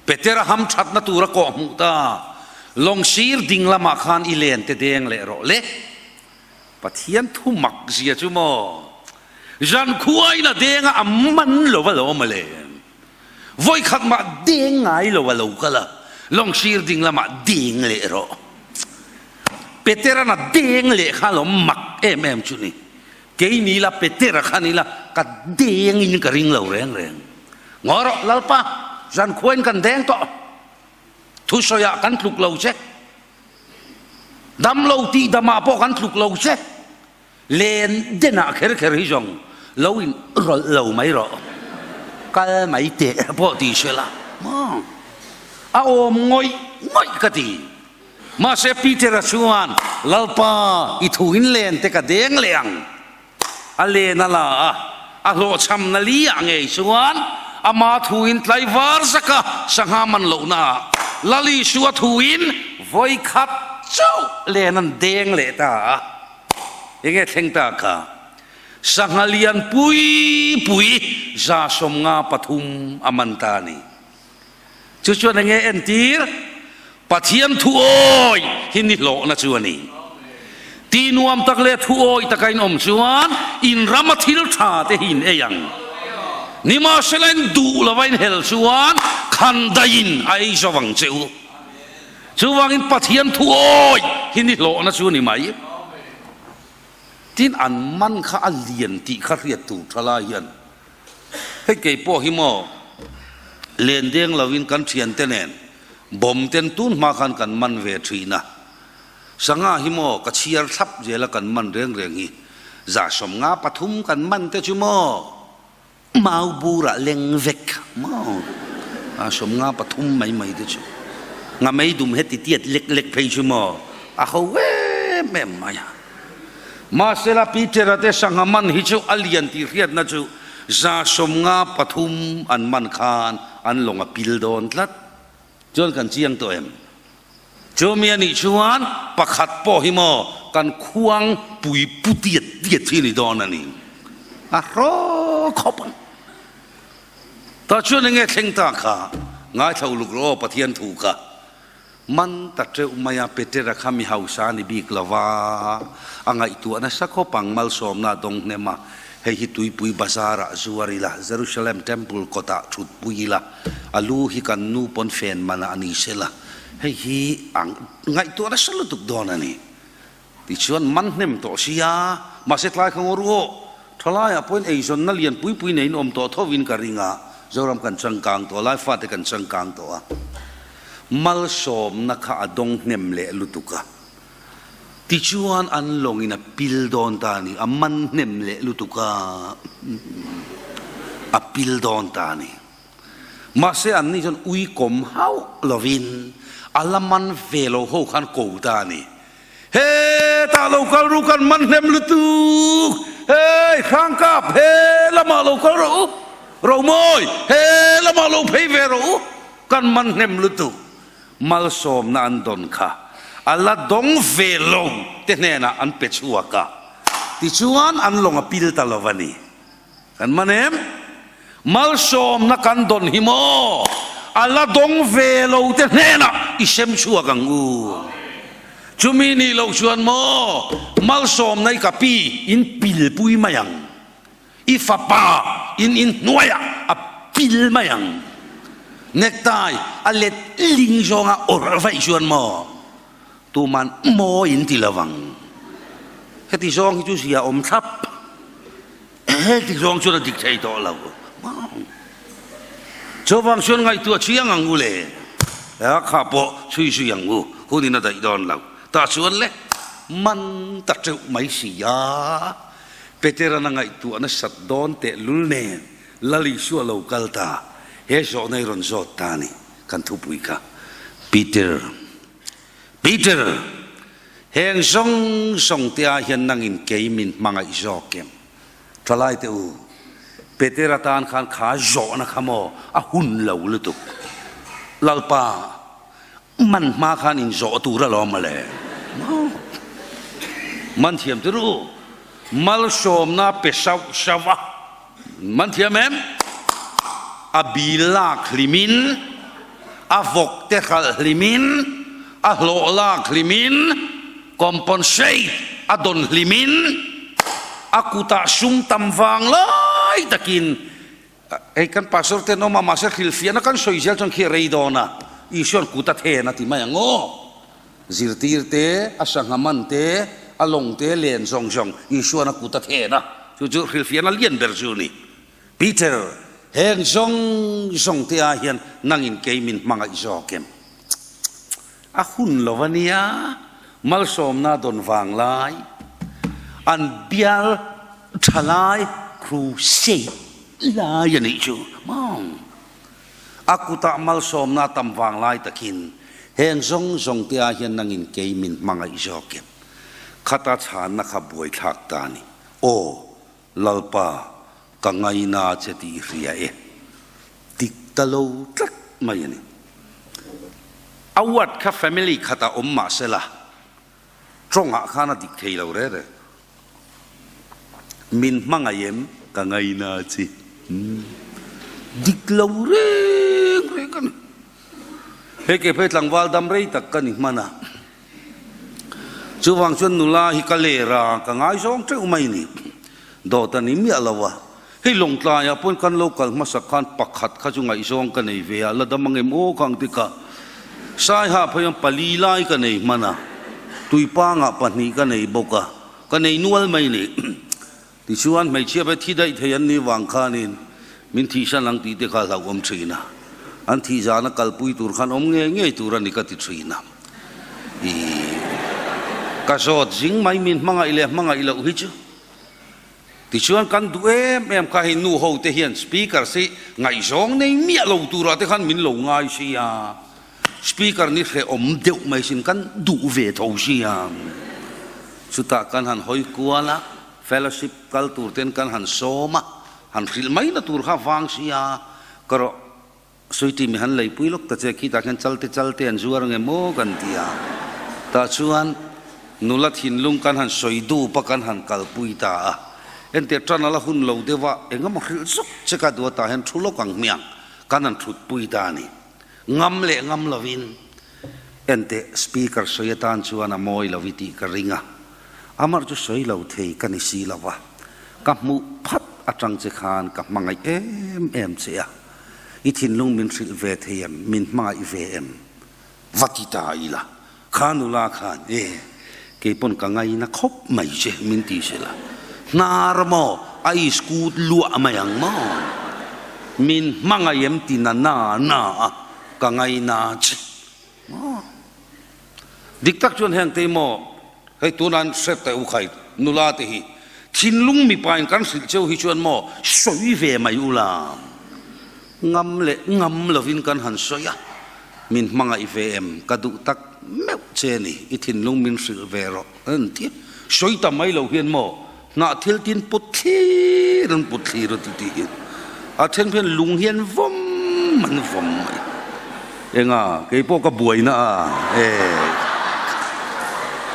Petera ham thatna tur a kawh hmuh ta. Lawng sir ding lamah khan i len te deng leh rawh le. Pathian thu mak zia chu maw zan khuain a deng a, a man lo a lo mawle. Vawi khat mah deng ngai lo a lo kal a, lawng sir ding lamah deng leh rawh. Petera'n a deng leh kha lo mak em em chu ni. Kei ni la Petera kha ni la ka deng in ka ring lo reng reng. Ngaw rawh Lalpa, zan khuain kan deng tawh. Thusawi ah kan tluk lo che. Dam lo tih dam ah pawh kan tluk lo che. Len den ah kher kher hi zawng lo in rawlh lo mai rawh. Kal mai teh pawh ti se la. Maw? A awm ngawih ngawih ka ti. Mahse Peter-a chuan, Lalpa, i thu in len te ka deng leh ang. A len a la a, a hlawhchhamna li ah ngei chuan ama thu in tlaivar zaka sangha man lohna ah Lal Isua thu in vawi khat chauh len an deng leh ta a. Enge thleng ta kha? Sangha lian pui pui 153 a man ta a ni. Chu chuan enge entir? Pathian thu awi hi ni hlawhna chu a ni. Ti nuam tak leh thu awi taka in awm chuan in rama thil tha te hi in ei ang. Nimahsela in duh lova in hel chuan khan daiin a ei zo ang che u. Chuvangin Pathian thu awi hi ni hlawhna chu a ni mai. Tin an man kha a lian tih kha hriat tur tha lai hian Hei kei pawh hi maw len deng lovin kan thiante nen bawm ten tun hma khan kan man ve thin a, sangha hi maw ka chhiar thlap zel a kan man reng reng hi 153 kan man te chu maw mau burah leng vek maw 153 mai mai te chu nga mei dum heti tiat lek lek phei chu maw a ho em em mai a. Mahsela Peter-a te sangha man hi chu a lian tih hriatna chu 153 an man khan an lawng a pil dawn tlat. Chuan kan chiang tawh em? Chumi a nih chuan pakhat pawh hi maw kan khuang pui pu tiat tiat hi ni dawn a ni. A hraw khawp ang. Tah chuan enge thleng ta kha ngaithla uluk rawh aw Pathian thu kha. Man ta teuh mai a, Petera kha mi hausa a ni bik lo va, a ngaihtuah nasa khawp ang, malsawmna a dawng hnem a, hei hi tuipui bazar ah zuar ila, Jerusalem Temple kawtah thutpui ila, a lu hi kan nu pawn fen man ah a ni sela, hei hi a ngaihtuah nasa lutuk dawn a ni. Tichuan man hnem tawh sia, mahse tlai kha ngaw ru aw, thalaiah pawhin eizawnna lian pui pui neiin awm tawh thovin ka ring a, Zoram kan changkang tawh a, Laifate kan changkang tawh a, malsawmna kha a dawng hnem leh lutuk a, tichuan an lawngin a pil dawn ta a ni, a man hnem leh lutuk a, a pil dawn ta a ni. Mahse anni chuan ui kawm hauh lovin a la man ve lo ho khan ko ta a ni. Hetah lo kal ru kan man hnem lutuk, hei Hrangkap he lamah lo kal rawh u, Romawi he lamah lo phei ve rawh u, kan man hnem lutuk. Malsawmna an dawn kha a la dawng ve lo te hnenah an pe chhuak a, tichuan an lawng a pil ta lo a ni. Kan man em? Malsawmna kan dawn hi maw? A la dawng ve lo te hnenah i sem chhuak ang u. Chumi nih loh chuan maw malsawmna i ka pi in pilpui mai ang. I fapa in in hnuaiah a pil mai ang. Necktie a let ling zawnga awrh vaih chuan maw tuman maw in ti lo ang. Heti zawng hi chu zia awm thlap. Heti zawng chuan a dik thei tawh lo. Chuvang chuan ngaihtuah chiang ang u le. A kha pawh chhui zui ang u, hunin a daih dawn lo. Tah chuan le, man ta teuh mai si a. Petera'n a ngaihtuah nasat dawn tehlul nen Lal Isua lo kal ta, he zawhna i rawn zawt ta a ni, kan thupui kha. Peter. Peter, heng zawng zawng te ah hian nangin kei min hmangaih zawk em? Thalai te u, Peter atan khan kha zawhna kha maw a hun lo lutuk. Lalpa, man hma khan in zawh tur alawm mawle. Maw? Man thiam tir u, malsawmna pe sauh sauh a. Man thiam em? A bil lak hlimin, a vawk te hralh hlimin, a hlawh lak hlimin, compensate a dawn hlimin, a kutah sum tam vang lai takin hei kan pastor te an awm a, mahse hrilhfiahna kan sawi zel chuan khi a rei dawn a, Isua'n kut a then a ti mai ang aw. Zirtir te, a sangha man te, a lawng te len zawng zawng Isua'n a kut a then a, chu chu hrilhfiahna lian ber chu a ni. Peter, heng zawng zawng te ah hian nangin kei min hmangaih zawk em? A hun lo a nia, malsawmna dawn vang lai, an bial tha lai, crusade lai a nih chu maw? A kutah malsawmna a tam vang lai takin heng zawng zawng te ah hian nangin kei min hmangaih zawk em? Khata chhanna kha buaithlak ta a ni. Aw, Lalpa, ka ngaina che tih i hria e. Dik ta lo tlat mai a ni. A word kha family khatah awm mah sela, tawngah khan a dik thei lo re re. Min hmangaih em? Ka ngaina che. Dik lo reng reng a ni. Hei ke phei tlangval dam rei tak ka ni hman a. Chuvang chuan nula hi ka ler a, ka ngaizawng teuh mai ni. Dawt a ni miah lo a. Hei Lawngtlaiah pawn kan lo kal hmasak khan pakhat kha chu ngaihzawng ka nei ve a, la dam ang em aw kha ang tika. Saiha phei ang pali lai ka nei hman a, tuipangah pahnih ka nei bawk a, ka nei nual mai ni. Tichuan hmeichhia pawh thi daih thei an nih vang khanin min thihsan ang tih te kha hlauhawm thin a, an thih zana kalpui tur khan awm ngei ngei tur a ni ka ti thin a. Ih, ka zawt zing mai min hmangaih leh hmangaih loh hi chu. Tichuan kan duh em em kha hei nu ho te hian speaker si ngaihzawng nei miah lo turah te khan min lo ngai si a, speaker ni hrehawm deuh mai sin kan duh ve tho si a. Chutah kan han hawi kual a, fellowship kal tur ten kan han sawm a, han hrilh mai na tur kha vang si a, ka rawh Suiti mi han leipui lawk ta che, khitah khian chalte chalte an zuar ange maw kan ti a. Tah chuan nula thinlung kan han sawi dup a, kan han kalpui ta a. Entir tan ala hun lo deuh a, engemaw hrilh zuk che ka duh a, tah hian thu lawk ang hmiang kan han thutpui ta a ni. Ngam leh ngam lovin enteh speaker sawi atan chuan a mawi lo i tih ka ring a. Amar chu sawi lo thei ka ni si lo va, ka hmuh phat atang che khan ka hmangaih em em che a. I thinlung min hrilh ve thei em? Min hmangaih ve em? Va ti ta ila, kha nula khan e, kei pawn ka ngaina khawp mai che min ti sela, hnar maw a iskut luah mai ang maw? Min hmangaih em ti na na na a, ka ngaina che maw? Dik tak chuan heng te maw hei tunah hre teh u khai nula te hi thinlung mipa in kan hrilh cheu hi chuan maw sawi ve mai ula ngam leh ngam lovin kan han sawi a min hmangaih ve em ka duh tak meuh che ni i thinlung min hrilh ve rawh an ti sawi ta mai lo hian maw hnah thil tin put thlir an put thlir a ti tiin a then hian lung hian vawm an vawm mai enga kei pawh ka buaina a e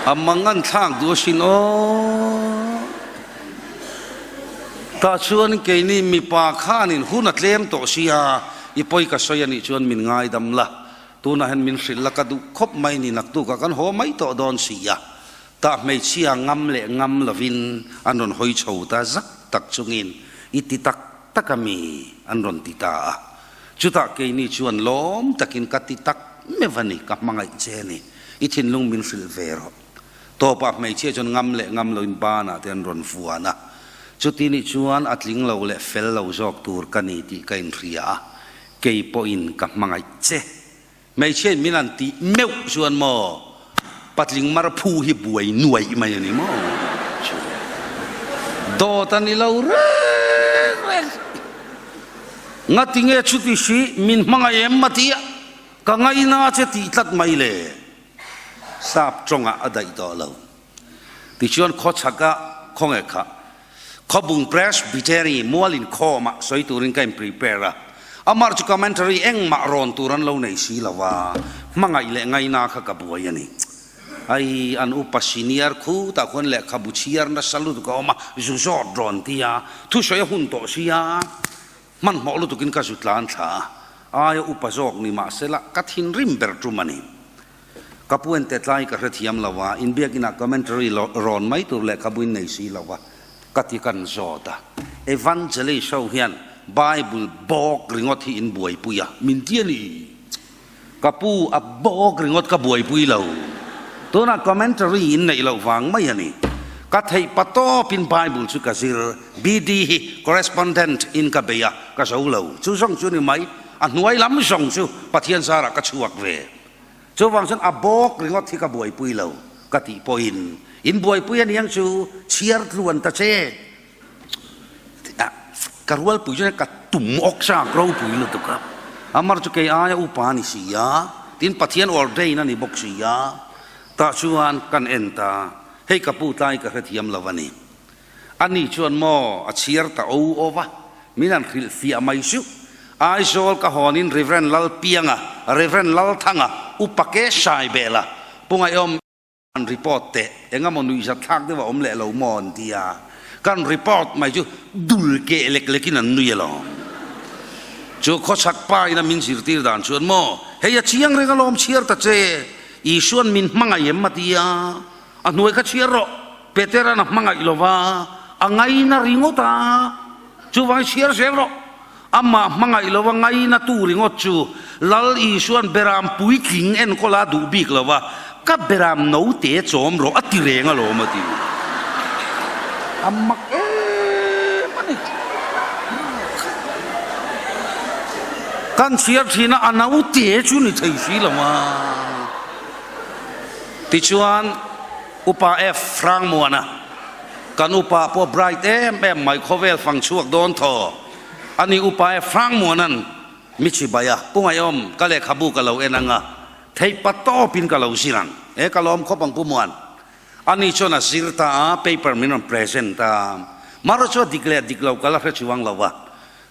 a mang an thlak duh asin aw tah chuan keini mipa khanin hun a tlem tawh sia i pawi ka sawi anih chuan min ngaidam la tunah hian min hrilh la ka duh khawp mai ni naktukah kan haw mai tawh dawn si a Tah hmeichhia ngam leh ngam lovin an rawn hawi chho ta zak tak chungin i ti tak tak a mi an rawn ti ta a. Chutah keini chuan lawm takin ka ti tak meuh a ni, ka hmangaih che a ni, i thinlung min hrilh ve rawh. Tawpah hmeichhia chuan ngam leh ngam loin banah te an rawn vuan a. Chuti nih chuan a tling lo leh fel lo zawk tur ka ni tih ka inhria a, kei pawhin ka hmangaih che. Hmeichhia in min an tih meuh chuan maw patling mar phu hi buai nuaih mai a ni maw chu dawt a ni lo reng reng. Ngati nge chuti hri min hmangaih em a tia ka ngaina che tih tlat mai le sap tawngah a daih tawh lo. Tichuan khawchhaka khawnge kha Khawbung Presbytery mual inkhawmah sawi turin ka in prepare a, amah chu commentary engmah rawn tur an lo nei si lo a, hmangaih leh ngaina kha ka buai a ni. Ai, an upa senior khutah khuan lehkhabu chhiar nasa lutuk a awm a, zu zawt rawn ti a, thusawi a hun tawh si a, hmanhmawh lutukin ka zu tlan thla a, aia upa zawk ni mahsela ka thinrim ber tum a ni. Ka pu en tetlai ka hrethiam lo a, inbiakinah commentary rawn mai tur lehkhabu in nei si lo a, ka ti kan zawt a. Evangelist ho hian Bible bawk ringawt hi in buaipui a, min ti a ni. Ka pu a bawk ringawt ka buaipui lo. Tunah commentary in neih loh vang mai a ni. Ka theih patawpin Bible chu ka zir, BD hi correspondent in ka bei a, ka zo lo. Chu zawng chu ni mai, a hnuai lam zawng chu Pathian zarah ka chhuak ve. Chuvang chuan a bawk ringawt hi ka buaipui lo ka tih pawhin in buaipui aniang chu chhiar tluan ta che ka rualpui chuan ka tum awk chak ropui lutuk a. Amar chu kei aia upa a ni si a, tin Pathian ordain a ni bawk si a, tah chuan kan en ta, hei ka pu tlai ka hrethiam lo a ni. Ani chuan maw a chhiar ta o o va, min han hrilh fiah mai suh. Aizawl ka hawnin Rev. Lalpianga, Rev. Lalthanga, Upa Ke Saibela, Pu Ngaihawm, An report teh engemaw nuihzat thlak deuh a awm leh lo maw an ti a, kan report mai chu dul keh lek lekin an nui alawm. Chu khawchhak pa ina min zirtir dan chuan maw hei a chiang reng alawm chhiar ta che, Isuan min hmangaih em a ti a, a hnuai kha chhiar rawh, Petera'n a hmangaih lo va, a ngaina ringawt a, chuvangin chhiar zel rawh. Amah hmangaih lova ngaina tu ringawt chu Lal Isua'n beram puitling enkawl a duh bik lo va, Ka beram note chawm rawh a ti reng alawm a ti. A mak em a ni. Kan chhiar thin a, a note chu ni thei si lo a. Tichuan Upa F. Hrangmuana, Kan upa pawh bright em em mai khawvel fang chhuak dawn thaw a ni upa e Hrangmuana'n mi chibai a pu ngaihawm ka lehkhabu ka lo en anga theih pa tawpin ka lo zir ang e ka lawm khawp ang pu Muan ani chuan a zir ta a paper min rawn present a mara chu a dik leh dik lo ka la hre chuang lo a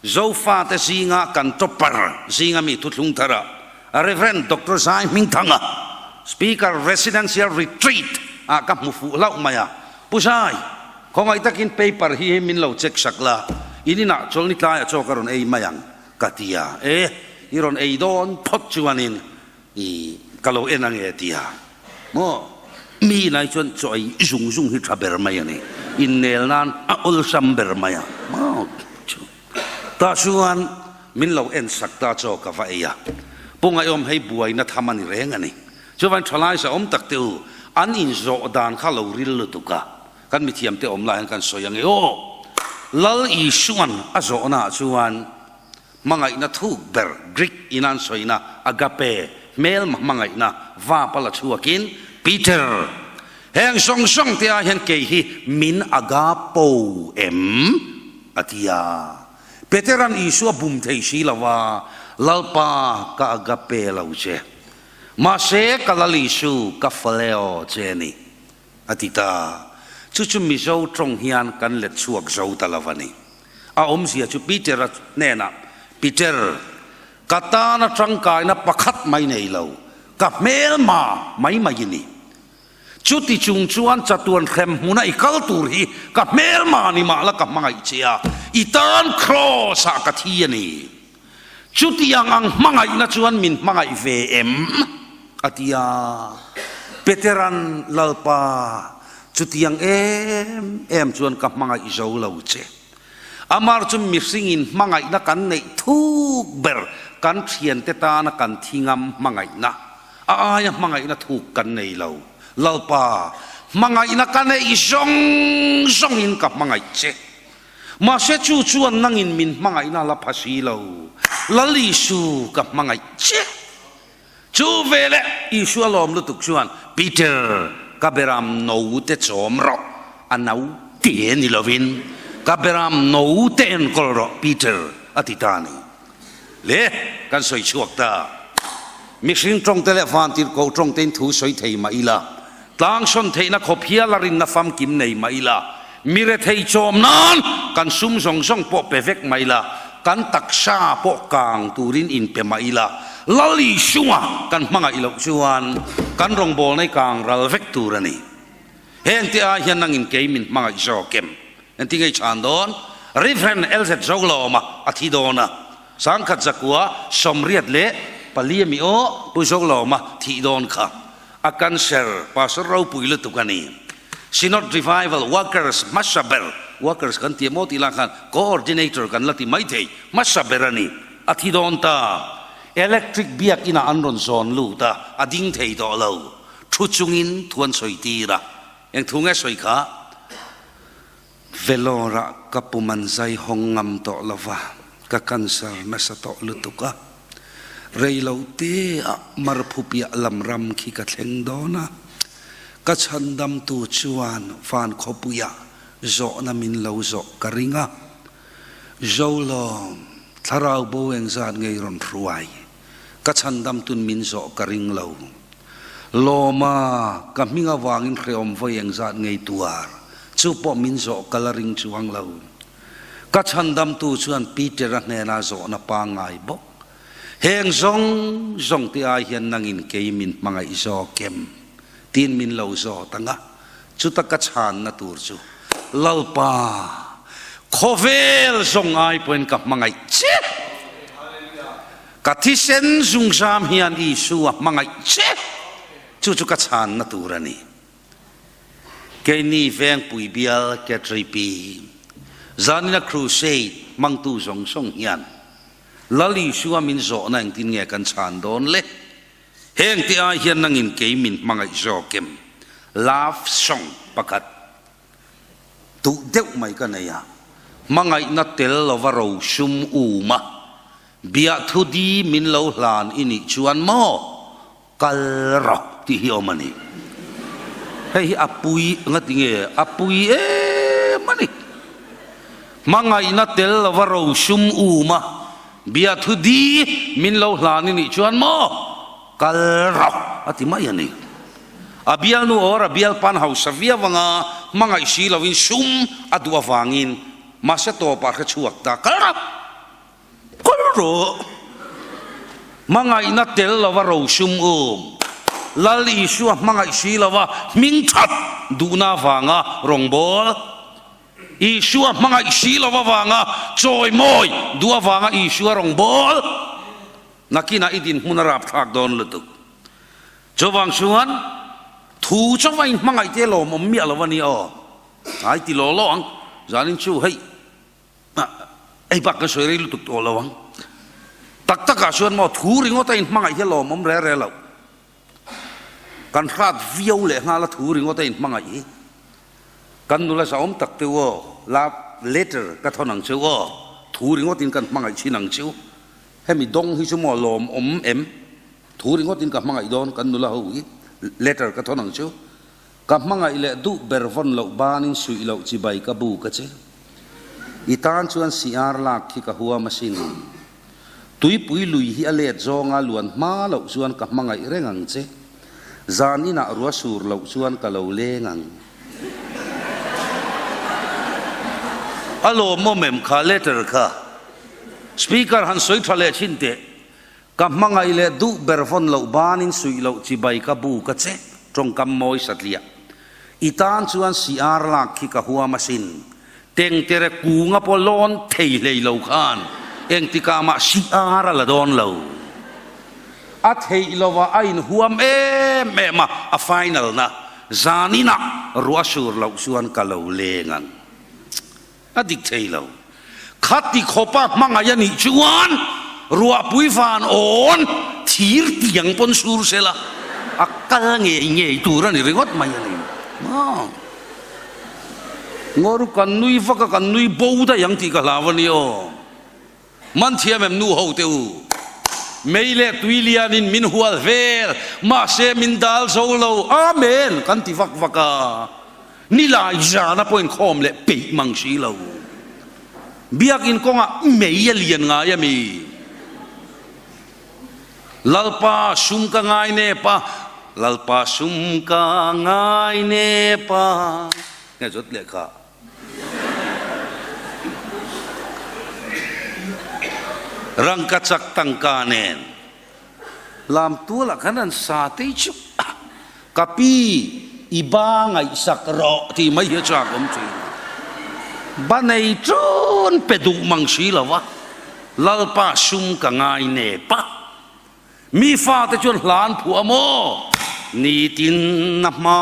Zofate zinga kan topper zinga mi thuthlung thar a Rev. Doctor Zai Hmingthanga Speaker Residential Retreat ah ka hmu fuh hlauh mai a Pu Zai, khawngaih takin paper hi min lo check sak la, in inah chawlhni tlaiah chaw ka rawn ei mai ang, ka ti a. E, i rawn ei dawn phawt chuanin i ka lo en ange a ti a. Maw, mi inah hi chuan chaw ei zung zung hi tha ber mai a ni, innel nan a awlsam ber mai a. Maw, tah chuan min lo en sak ta chaw ka va ei a. Pu Ngaihawm hei buaina tham a ni reng a ni. Chuvain thalai sa awm tak te u, an inzawh dan kha lo ril lutuk a, kan mithiamte awm lai hian kan sawi ange aw. Lal Isuan a zawhnaah chuan hmangaihna thuk ber Greek in an sawina agape, hmelma hmangaihna, vap a la chhuakin, Peter, heng zawng zawng te ah hian kei hi min agapo em? a ti a. Petera'n Isua bum thei si lo va, Lalpa, ka agape lo che. Mahse, ka Lal Isu, ka faleo che a ni, a ti ta. Chu chu Mizo tawng hian kan let chhuak zo ta lo a ni. A awmzia chu Peter-a hnenah, Peter, ka tana tangkaina pakhat mai nei lo, ka hmelma mai mai i ni. Chuti chung chuan chatuan hrem hmuna i kal tur hi ka hmelma ni mah la ka hmangaih che a, i tan Kraws-ah ka thi a ni. Chutiang ang hmangaihna chuan min hmangaih ve em? a ti a. Petera'n, Lalpa, chutiang em em chuan ka hmangaih zo lo che. Amar chu mihringin hmangaihna kan neih thuk ber, kan thiante tana kan thi ngam hmangaihna, a aia hmangaihna thuk kan nei lo. Lalpa, hmangaihna ka neih zawng zawngin ka hmangaih che. Mahse chu chuan nangin min hmangaihna la pha si lo, Lal Isu ka hmangaih che. Chu veleh Isu a lawm lutuk chuan, Peter, ka beram no te chawm rawh, a no te ni lovin ka beram no te enkawl rawh Peter, a ti ta a ni. Le, kan sawi chhuak ta. Mihring tawngte leh vantirhkoh tawngtein thu sawi thei mah ila, Tlangsawn theihna khawp hial a rinna famkim nei mah ila, mi rethei chawm nan kan sum zawng zawng pawh pe vek mah ila, kan taksa pawh kang turin inpe mah ila, Lal Isunga kan hmangaih loh chuan kan rawngbawlna hi kang ral vek tur a ni. Heng te ai hian nangin kei min hmangaih zawk em? Engtin nge i chhan dawn? Rev. LZ Zolawma a thi dawn a, sangkhat zakua 84 a mi aw, Pu Zolawma thih dawn kha. A cancer pastor ropui lutuk a ni. Synod Revival Workers hmasa ber, workers kan ti emaw tih lah khan coordinator kan la ti maithei, hmasa ber a ni. A thi dawn ta. Electric biak inah an rawn zawn lut a, a ding thei tawh lo. Thu chungin thu an sawi tir a. Eng thu nge sawi kha? Vellore-ah ka pum an zai hawng ngam tawh lo va, ka cancer nasa tawh lutuk a. Rei lo teah Marphupiah lam ram khi ka thleng dawn a, ka chhandamtu chuan van khawpuiah zawhna min lo zawh ka ring a. Zolawm. Thlarau bo engzat nge i rawn hruai? Ka chhandamtun min zawh ka ring lo. Lawma, ka hming avangin hrehawm vawi engzat nge i tuar? Chu pawh min zawh ka la ring chuang lo. Ka chhandamtu chuan Peter-a hnena zawhna pangngai bawk. Heng zawng zawng te ai hian nangin kei min hmangaih zawk em? Tiin min lo zawt ang a, chuta ka chhanna tur chu, Lalpa, khawvel zawng ai pawhin ka hmangaih che. Ka thisen zungzam hian Isua hmangaih che. Chu chu ka chhanna tur a ni. Keini Vengpui bial KTP zanina crusade hmangtu zawng zawng hian Lal Isua min zawhna engtin nge kan chhan dawn le? Heng te ai hian nangin kei min hmangaih zawk em? Love song pakhat duh deuh mai ka nei a, hmangaihna tel lova rosum um a, biahthu di min lo hlan i nih chuan maw kal rawh tih hi awm a ni. Hei hi a pui ngati nge a pui em a ni. Hmangaihna tel lova rosum um a, Biathu di min lo hlan i nih chuan maw kal rawh a ti mai a ni. A bialnu or a bialpan hausa viau anga hmangaih si loin sum a duh avangin mahse tawpah hre chhuak ta kal rawh kal rawh. Hmangaihna tel lova rosum um Lal Isua hmangaih si lova hming that duhna avanga rawngbâwl Isua hmangaih si lo avanga chawimawi duh avanga Isua rawngbâwl nakinah i dinhmun a râpthlâk dâwn lutuk. Chuvang chuan thu chauh a inhmangaih te lawmawm miah lo a ni aw. Ai ti law law ang, zanin chu hei ei bak kan sawi rei lutuk tawh lo ang. Tak takah chuan maw thu ringawt a inhmangaih hi a lawmawm rê rê loh. Kan hrat viau leh nghal a thu ringawt a inhmangaih hi. Kan nula zahawm tak te u aw, love letter ka thawn ang che u aw, thu ringawtin kan hmangaih thin ang che u. Hemi dawng hi chu maw lawmawm em? Thu ringawtin ka hmangaih dawn kan nula ho hi letter ka thawn ang che u. Ka hmangaih leh duh ber vawn loh banin suih loh chibai ka bu ka che. I tan chuan CR lak khi ka huam asin. Tuipui lui hi a let zawnga luan hma loh chuan ka hmangaih reng ang che. Zan inah rua sur loh chuan ka lo leng ang. A lawmawm em kha letter kha? Speaker han sawi tha leh thin teh. Ka hmangaih leh duh ber vawn loh banin suih loh chibai ka bu ka che tawngkam mawi satliah. I tan chuan CR lak khi ka huam asin. Tengtere kunga pawh lawn thei hlei lo khan engtikah mah CR a la dawn lo. A theih lova a inhuam em em a, a final na zaninah ruah sur loh chuan ka lo leng ang. A dik thei lo. Khati khawpa hmangaih a nih chuan ruahpui van awn thir tiang pawn sur sela a kal ngei ngei tur a ni ringawt mai a ni. Maw? Ngaw ru kan nui vak a, kan nui bo daih ang tih ka hlau a ni aw. Man thiam em nu ho te u. Mei leh tui lianin min hual vel, mahse min dal zo lo, Amen! kan ti vak vak a. Nilai zana pawh inkhawm leh peih mang si lo. Biakin kawngah mei a lian ngai a mi? Lalpa sum ka ngai nep a, Lalpa sum ka ngai nep a. Nge zawt lehkha? Rangkachak tangka nen lam tualah khan an sa tei chu ka pi i ba ngaihsak rawh tih mai hi a chak awm thin. Ba nei tun pe duh mang si lo va, Lalpa sum ka ngai nep a. Mi fate chuan hla an phuah maw? Nitin a hma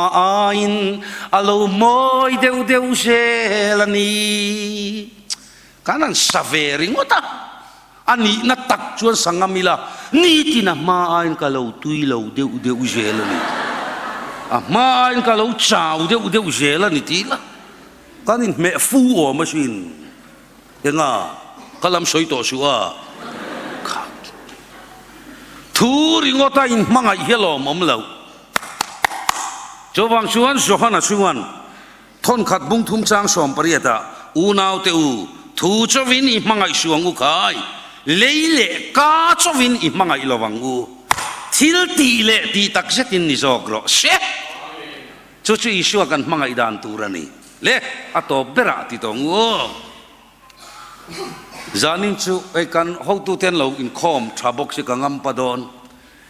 aiin a lo mawi deuh deuh zel a ni. Kan han sa ve ringawt a, a nihna tak chuan sa ngam ila, nitin a hma aiin ka lo tui lo deuh deuh zel a ni. A hma aiin ka lo chau deuh deuh zel a ni tih ila, kan inhmeh fu awm asin. Enga ka lam sawi tawh suh a, thu ringawt a inhmangaih hi a lawmawm loh. Chuvang chuan Johana chuan thawnkhat bungthum chang 18 ah, Unaute u, thu chauhin i hmangaih suang u khai. Lei leh ka chauhin i hmangaih lo ang u. Thil tih leh tih tak zetin ni zawk rawh se. Chu chu Isua kan hmangaih dan tur a ni. Le, a tawp berah ti tawh ang u aw. Zanin chu hei kan hotute an lo inkhawm tha bawk si ka ngam pa dawn.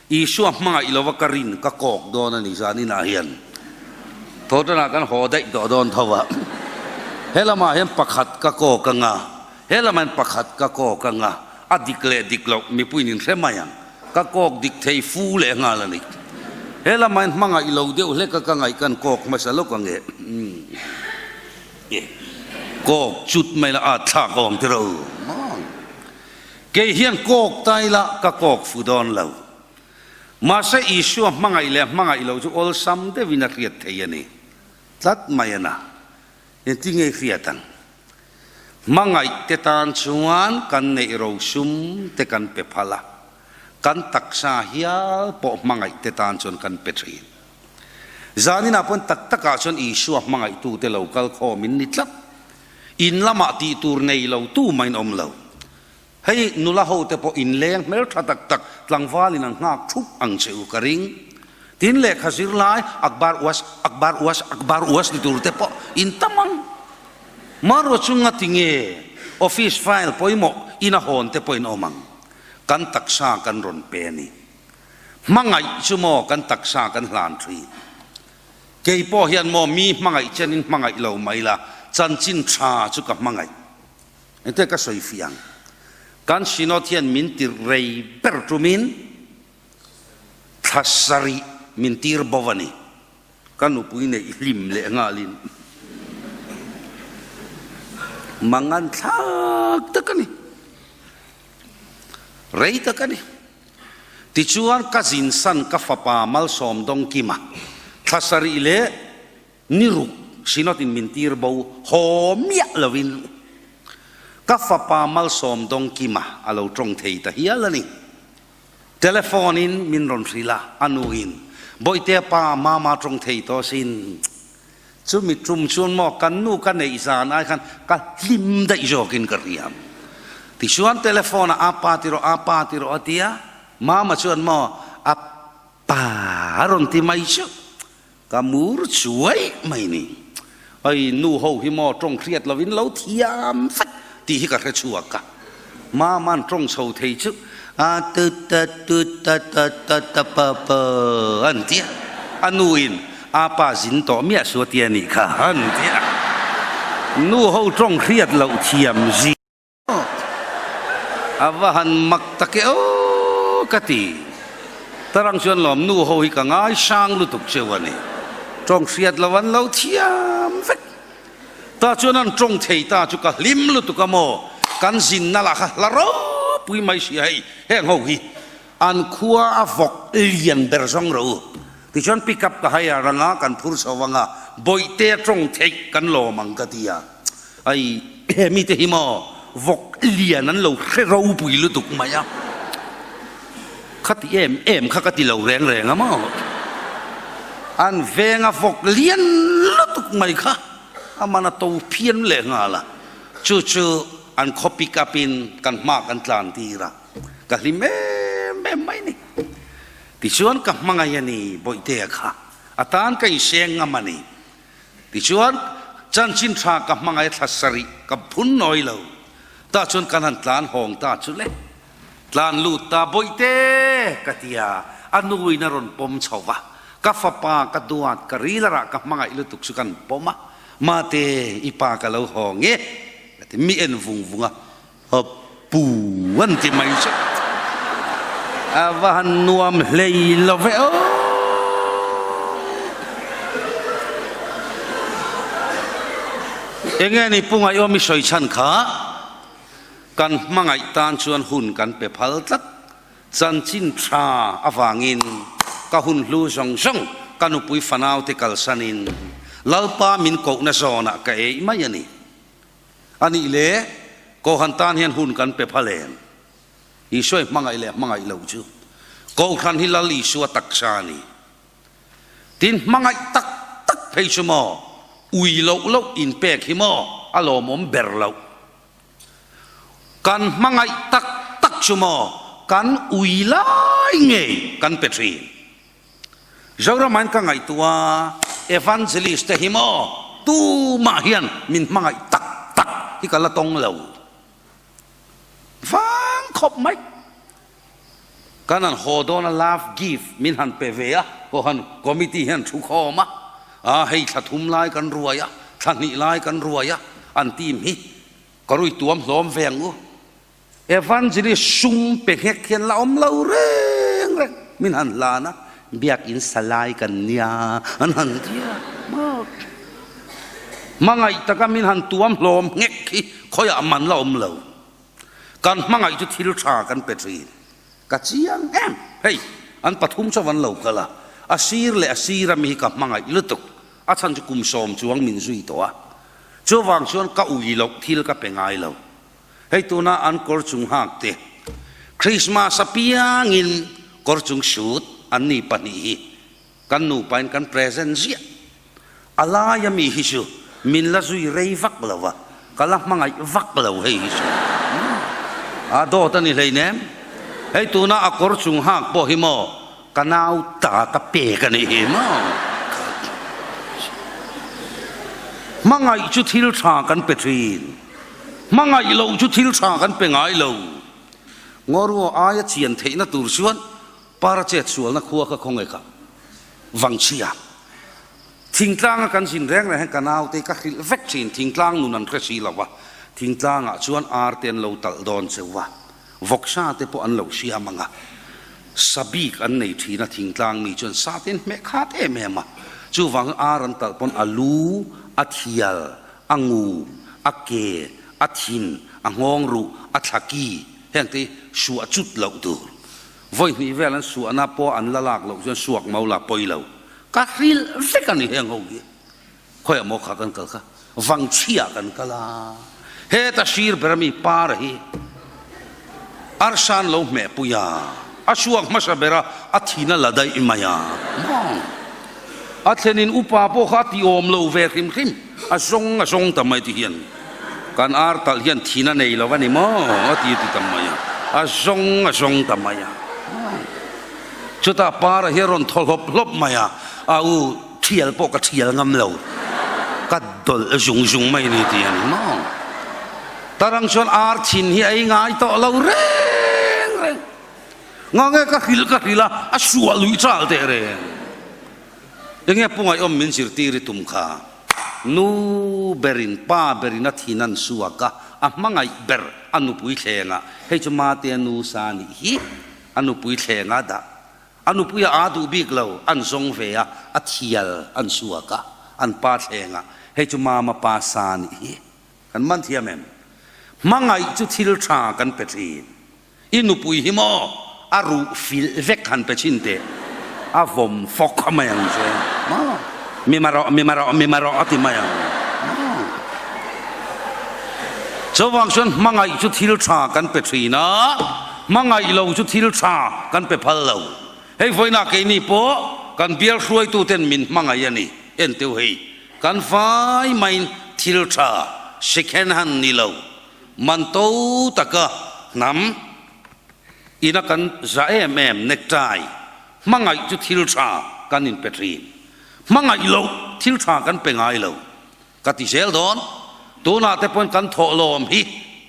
Isua hmangaih lova ka rin ka kawk dawn a ni zaninah hian. Thawhtanah kan haw daih tawh dawn tho a. He lamah hian pakhat ka kawk anga, he lamah hian pakhat ka kawk anga, a dik leh dik loh mipuiin in hre mai ang. Ka kawk dik thei fu leh nghal a ni. He lamah hian hmangaih lo deuh hlek a ka ngaih kan kawk hmasa lawk ang e. Kawk chut mai la at thlak awm tiro. Kei hian kawk ta ila ka kawk fu dawn lo. Mahse Isua hmangaih leh hmangaih lo chu awlsam deuhin a hriat thei a ni. Tlat mai a na. Engti nge i hriat ang? Hmangaih te tan chuan kan neih rosum te kan pe phal a, kan taksa hial pawh hmangaih te tan chuan kan pe thin. Zaninah pawn tak takah chuan Isua hmangaihtute lo kal khawmin ni tlat. In lamah tih tur nei lo tu main awm lo. Hei nula hote pawh inleng hmel tha tak tak tlangvalin an nghak thup ang che u ka ring. Tin lehkha zir lai akbar uas akbar uas akbar uas ni tur te pawh in tam ang. Hmanrua chu ngati nge office file pawimawh ina hawn te pawhin awm ang. Kan taksa kan rawn pe a ni. Hmangaih chu maw kan taksa kan hlan thin. Kei pawh hian maw mi hmangaih chenin hmangaih lo mai la, chanchin tha chu ka hmangaih. Engte ka sawi fiah ang. Kan Synod hian min tir rei ber tumin thla sarih min tir bo a ni. Ka nupui neih hlim leh nghalin mangan thlak tak a ni. Rei tak a ni. Tichuan ka zinsan ka fapa Malsawm Dawngkima thla sarih leh ni ruk Synod in min tir bo haw miah lovin ka fapa Malsawm Dawngkima a lo tawng thei ta hial a ni. Telephone in min rawn hrilh a, a nu in, Bawihtea pa Mama tawng thei tawh sin. Chumi tum chuan maw kan nu ka neih zan ai khan ka hlim daih zawkin ka hria. Tichuan telephone ah apa ti rawh apa ti rawh a ti a, mama chuan maw a pa a rawn ti mai chu ka mur chuai mai ni. Hei nu ho hi maw tawng hriat lovin lo thiam vek tih hi ka hre chhuak a. Mama'n tawng chho thei chu a tu ta tu ta ta ta ta pa pa an ti a, a nu in a pa zin tawh miah su a ti a nih kha an ti a. Nu ho tawng hriat loh thiam zia a va han mak tak e aw ka ti. Tarang chuan lawm nu ho hi ka ngaisang lutuk cheu a ni. Tawng hriat loh an lo thiam vek. Ta chuan an tawng thei ta chu ka hlim lutuk a maw? Kan zinna lah kha hla ropui mai si a hei, heng ho hi an khua a vawk lian ber zawng rawh u. Tichuan pick up ka hai a ranga kan phur chho vang a, bawihte a tawng theih kan lawm ang ka ti a. Ai, he mite hi maw vawk lian an lo hre ropui lutuk mai a. Khati em em kha ka ti lo reng reng a maw? An venga vawk lian lutuk mai kha a man a to phian leh nghal a, chu chu an khaw pick up in kan hma kan tlan tir a, ka hlim em em mai ni. Tichuan ka hmangaih a ni Bawihtea kha, a tan ka inseng ngam a ni. Tichuan chanchin tha ka hmangaih thla sarih ka phun nawi lo, tah chuan kan han tlan hawng ta chu le. Tlan lut ta bawihte ka ti a, a nuin a rawn pawm chho va, ka fapa ka duat ka rilarah ka hmangaih lutuk chu kan pawm a, Mate i pa ka lo haw nge ka ti, mi en vung vung a, a pu an ti mai chu, a va han nuam hlei lo ve aw. Enge ni pu Ngaihawm i sawi chhan kha? Kan hmangaih tan chuan hun kan pe phal tlat. Chanchin tha avangin ka hun hlu zawng zawng ka nupui fanaute kalsanin Lalpa min kohna zawnah ka ei mai a ni. A nih le, Kohhran tan hian hun kan pe phal em? Isua i hmangaih leh hmangaih lo chu Kohhran hi Lal Isua taksa a ni. Tin, hmangaih tak tak phei chu maw ui loh loh inpek hi maw a lawmawm ber loh. Kan hmangaih tak tak. chu maw kan ui lai ngei kan pe thin. Zoramain ka ngaihtuah Evangelist te hi maw tumah hian min hmangaih tak tak hi ka la tawng lo vang khawp mai. Kan han haw dawn a love gift min han pe ve a, Kohhran committee hian thu khawm a, a hei thla thum lai kan ruai a, thla hnih lai kan ruai a, an team hi ka rui tuam hlawm ve ang u. Evangelist sum pe nghek hian la awm lo reng reng min han hlan a, biakin sa lai kan nia an han ti a, hmangaih taka min han tuam hlawm nghek hi khawiah man la awm lo. Kan hmangaih chu thil tha kan pe thin. Ka chiang em? Hei, an pathum chu van lo kal a, a sir leh a sir ami hi ka hmangaih lutuk. A chhan chu kum sawm chuang min zui tawh a. Chuvang chuan ka ui loh thil ka pe ngai lo. Hei tuna an kawr chung hak te, Christmas apiangin kawr chung sut an ni pahnih hi Kan nupain kan present ziah. A laia mi hi chu min la zui rei vak lo a, ka la hmangaih vak lo hei hi chu. A dawt a ni hleinem. Hei tuna a kawr chung hak pawh hi maw ka nau ta ka pek a nih hi maw. Hmangaih chu thil tha kan pe thin. Hmangaih loh chu thil tha kan pe ngai lo. Ngaw aia chian theihna tur chuan Para chet sualna khua kha khawnge ka vangchhia. Thingtlanga kan zin reng reng hian ka naute ka hrilh vek thin, thingtlang nun an hre si lo va, thingtlangah chuan ar te an lo talh dawn cheu va, vawksa te pawh an lo siam ang a, sa bik an nei thin a, thingtlang mi chuan sa te an hmeh khat em em a, chuvangin ar an talh pawn a lu, a thial, a ngum, a ke, a thin, a nghawng ruh, a thlaki heng te hi suah cut loh tur. Vawi hnih vel an suahna pawh an la lak loh chuan suak mau la pawi lo. Ka hrilh vek a ni heng ho hi. Khawiah maw kha kan kal kha? Vangchhiah kan kal a. Heta sir ber ami par hi arsan lo hmeh pui a. A suak hmasa ber a, a thin a la daih mai a. Maw? A thlenin upa pawh kha a ti awm lo ve hrim hrim. A zawng a zawng ta mai ti hian kan ar talh hian thin a nei lo a ni maw a ti ti ta mai a. A zawng a zawng ta mai a. Chutah para hi a rawn thaw hlawp hlawp mai a, a u thial pawh ka thial ngam lo, ka dawlh zung zung mai a ni ti a ni maw. Tarang chuan ar thin hi a ei ngai tawh lo reng reng. Nga nge ka hrilh ka hrilh a, a suah lui chal teh reng. Enge pungaihawm min zirtir i tum kha? Nu berin pa berin a thin an suak a, a hmangaih ber a nupui thlengah, hei chu Matea nu sa nih hi, a nupui thlengah dah. A nupui a aa duh bik lo, an zawng ve a, a thial an suak a, an pa thlengah, hei chu Mama pa sa nih hi. Kan man thiam em? Hmangaih chu thil tha kan pe thin. I nupui hi maw a ruh filh vek han pe chhin teh, a vawm fawk a mai ang che maw, mi marawh, mi marawh, mi marawh a ti mai ang maw. Chuvang chuan hmangaih chu thil tha kan pe thin a, hmangaih lo chu thil tha kan pe phal lo. Hei vawiinah keini pawh kan bial hruaituten min hmangaih a ni, enteu hei kan fai maiin thil tha second hand ni lo. Man to taka hnam ina kan za em em necktie hmangaih chu thil tha kan inpe thin. Hmangaih loh thil tha kan pe ngai lo. Ka ti zel dawn, tunah te pawn kan thawh lawm hi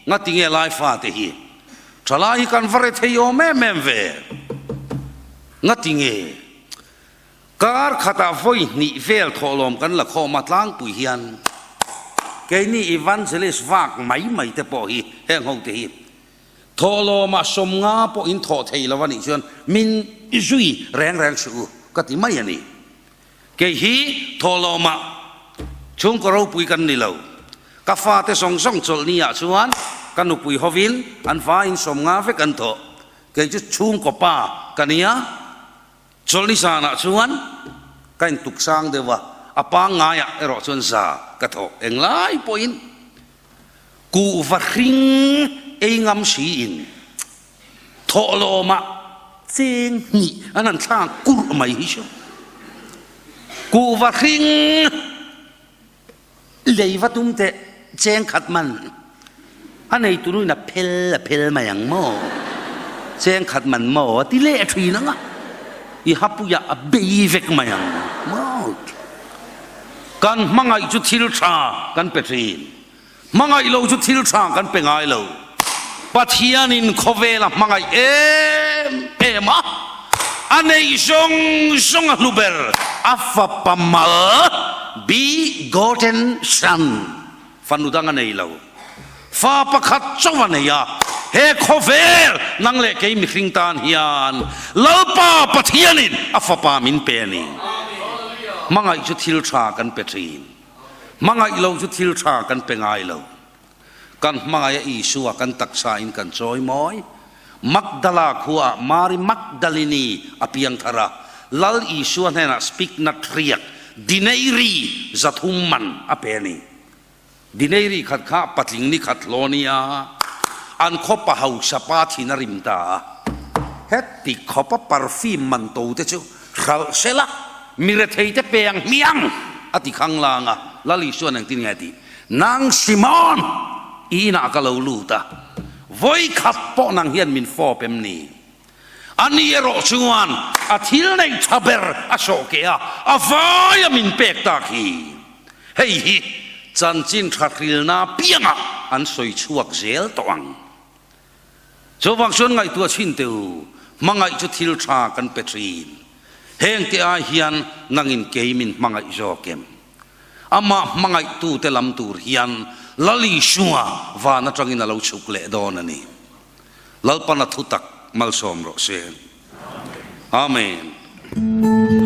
ngati nge lai fate hi tha lai hi kan va re thei awm em em ve. Ngati nge Kar khatah vawi hnih vel thawhlawm kan la khawm a tlangpui hian keini evangelist vak mai mai te pawh hi heng ho te hi thawhlawmah sawmnga pawh in thawh thei lo a nih chuan min zui reng reng suh u ka ti mai a ni. Kei hi thawhlawmah chhungkaw ropui kan ni lo. Ka fate zawng zawng chawlhni ah chuan ka nupui hovin an vaiin sawmnga vek an thawh. Kei chu chhungkaw pa ka nia. Chawlhni zanah chuan ka intuk sang deuh a, a pangngaiah erawh chuan za ka thawk. Englai pawhin kuhva hring ei ngam siin thawhlawmah cheng hnih an han thlak kurh mai hi chu. Kuhva hring lei va tum teh cheng khat man a nei tunuin a phel a phel mai ang maw? Cheng khat man maw a ti leh thin ang a, i hapuiah a bei vek mai ang maw? Kan hmangaih chu thil tha kan pe thin. Hmangaih lo chu thil tha kan pe ngai lo. Pathianin khawvel a hmangaih em em a, a neih zawng zawng a hlu ber, a fapa mal, begotten son, fanu dang a nei lo. Fa pakhat chauh a nei a, he khawvel nang leh kei mihring tan hian Lalpa Pathianin a fapa min pe a ni. Hmangaih chu thil tha kan pe thin. Hmangaih lo chu thil tha kan pe ngai lo. Kan hmangaih a Isua kan taksa in kan chawi mawi. Magdala khua ah Mari Magdalini a piang thar a, Lal Isua hnenah spiknat riak dineiri zathum man a pe a ni. Dineiri khat kha patling ni khat hlaw nia an khaw pa hausa pa thin a rim ta a. Heti khawpa perfume man to te chu hralh sela mi rethei te pe ang hmiang a ti khang lang a. Lal Isuan engtin nge a tih? Nang Simon, i inah ka lo lut a, vawi khat pawh nang hian min fawp em ni? Ani erawh chuan a thil neih tha ber a sawh keh a, a vaia min pek tak hi. Hei hi chanchin tha hrilna piangah an sawi chhuak zel tawh ang. Chuvang chuan ngaihtuah chhin teh u, hmangaih chu thil tha kan pe thin. Hengte ai hian nangin kei min hmangaih zawk em? Amah hmangaihtute lam tur hian Lal Isua van atangin a lo chhuk leh dawn a ni. Lalpan a thutak malsawm rawh se. Amen.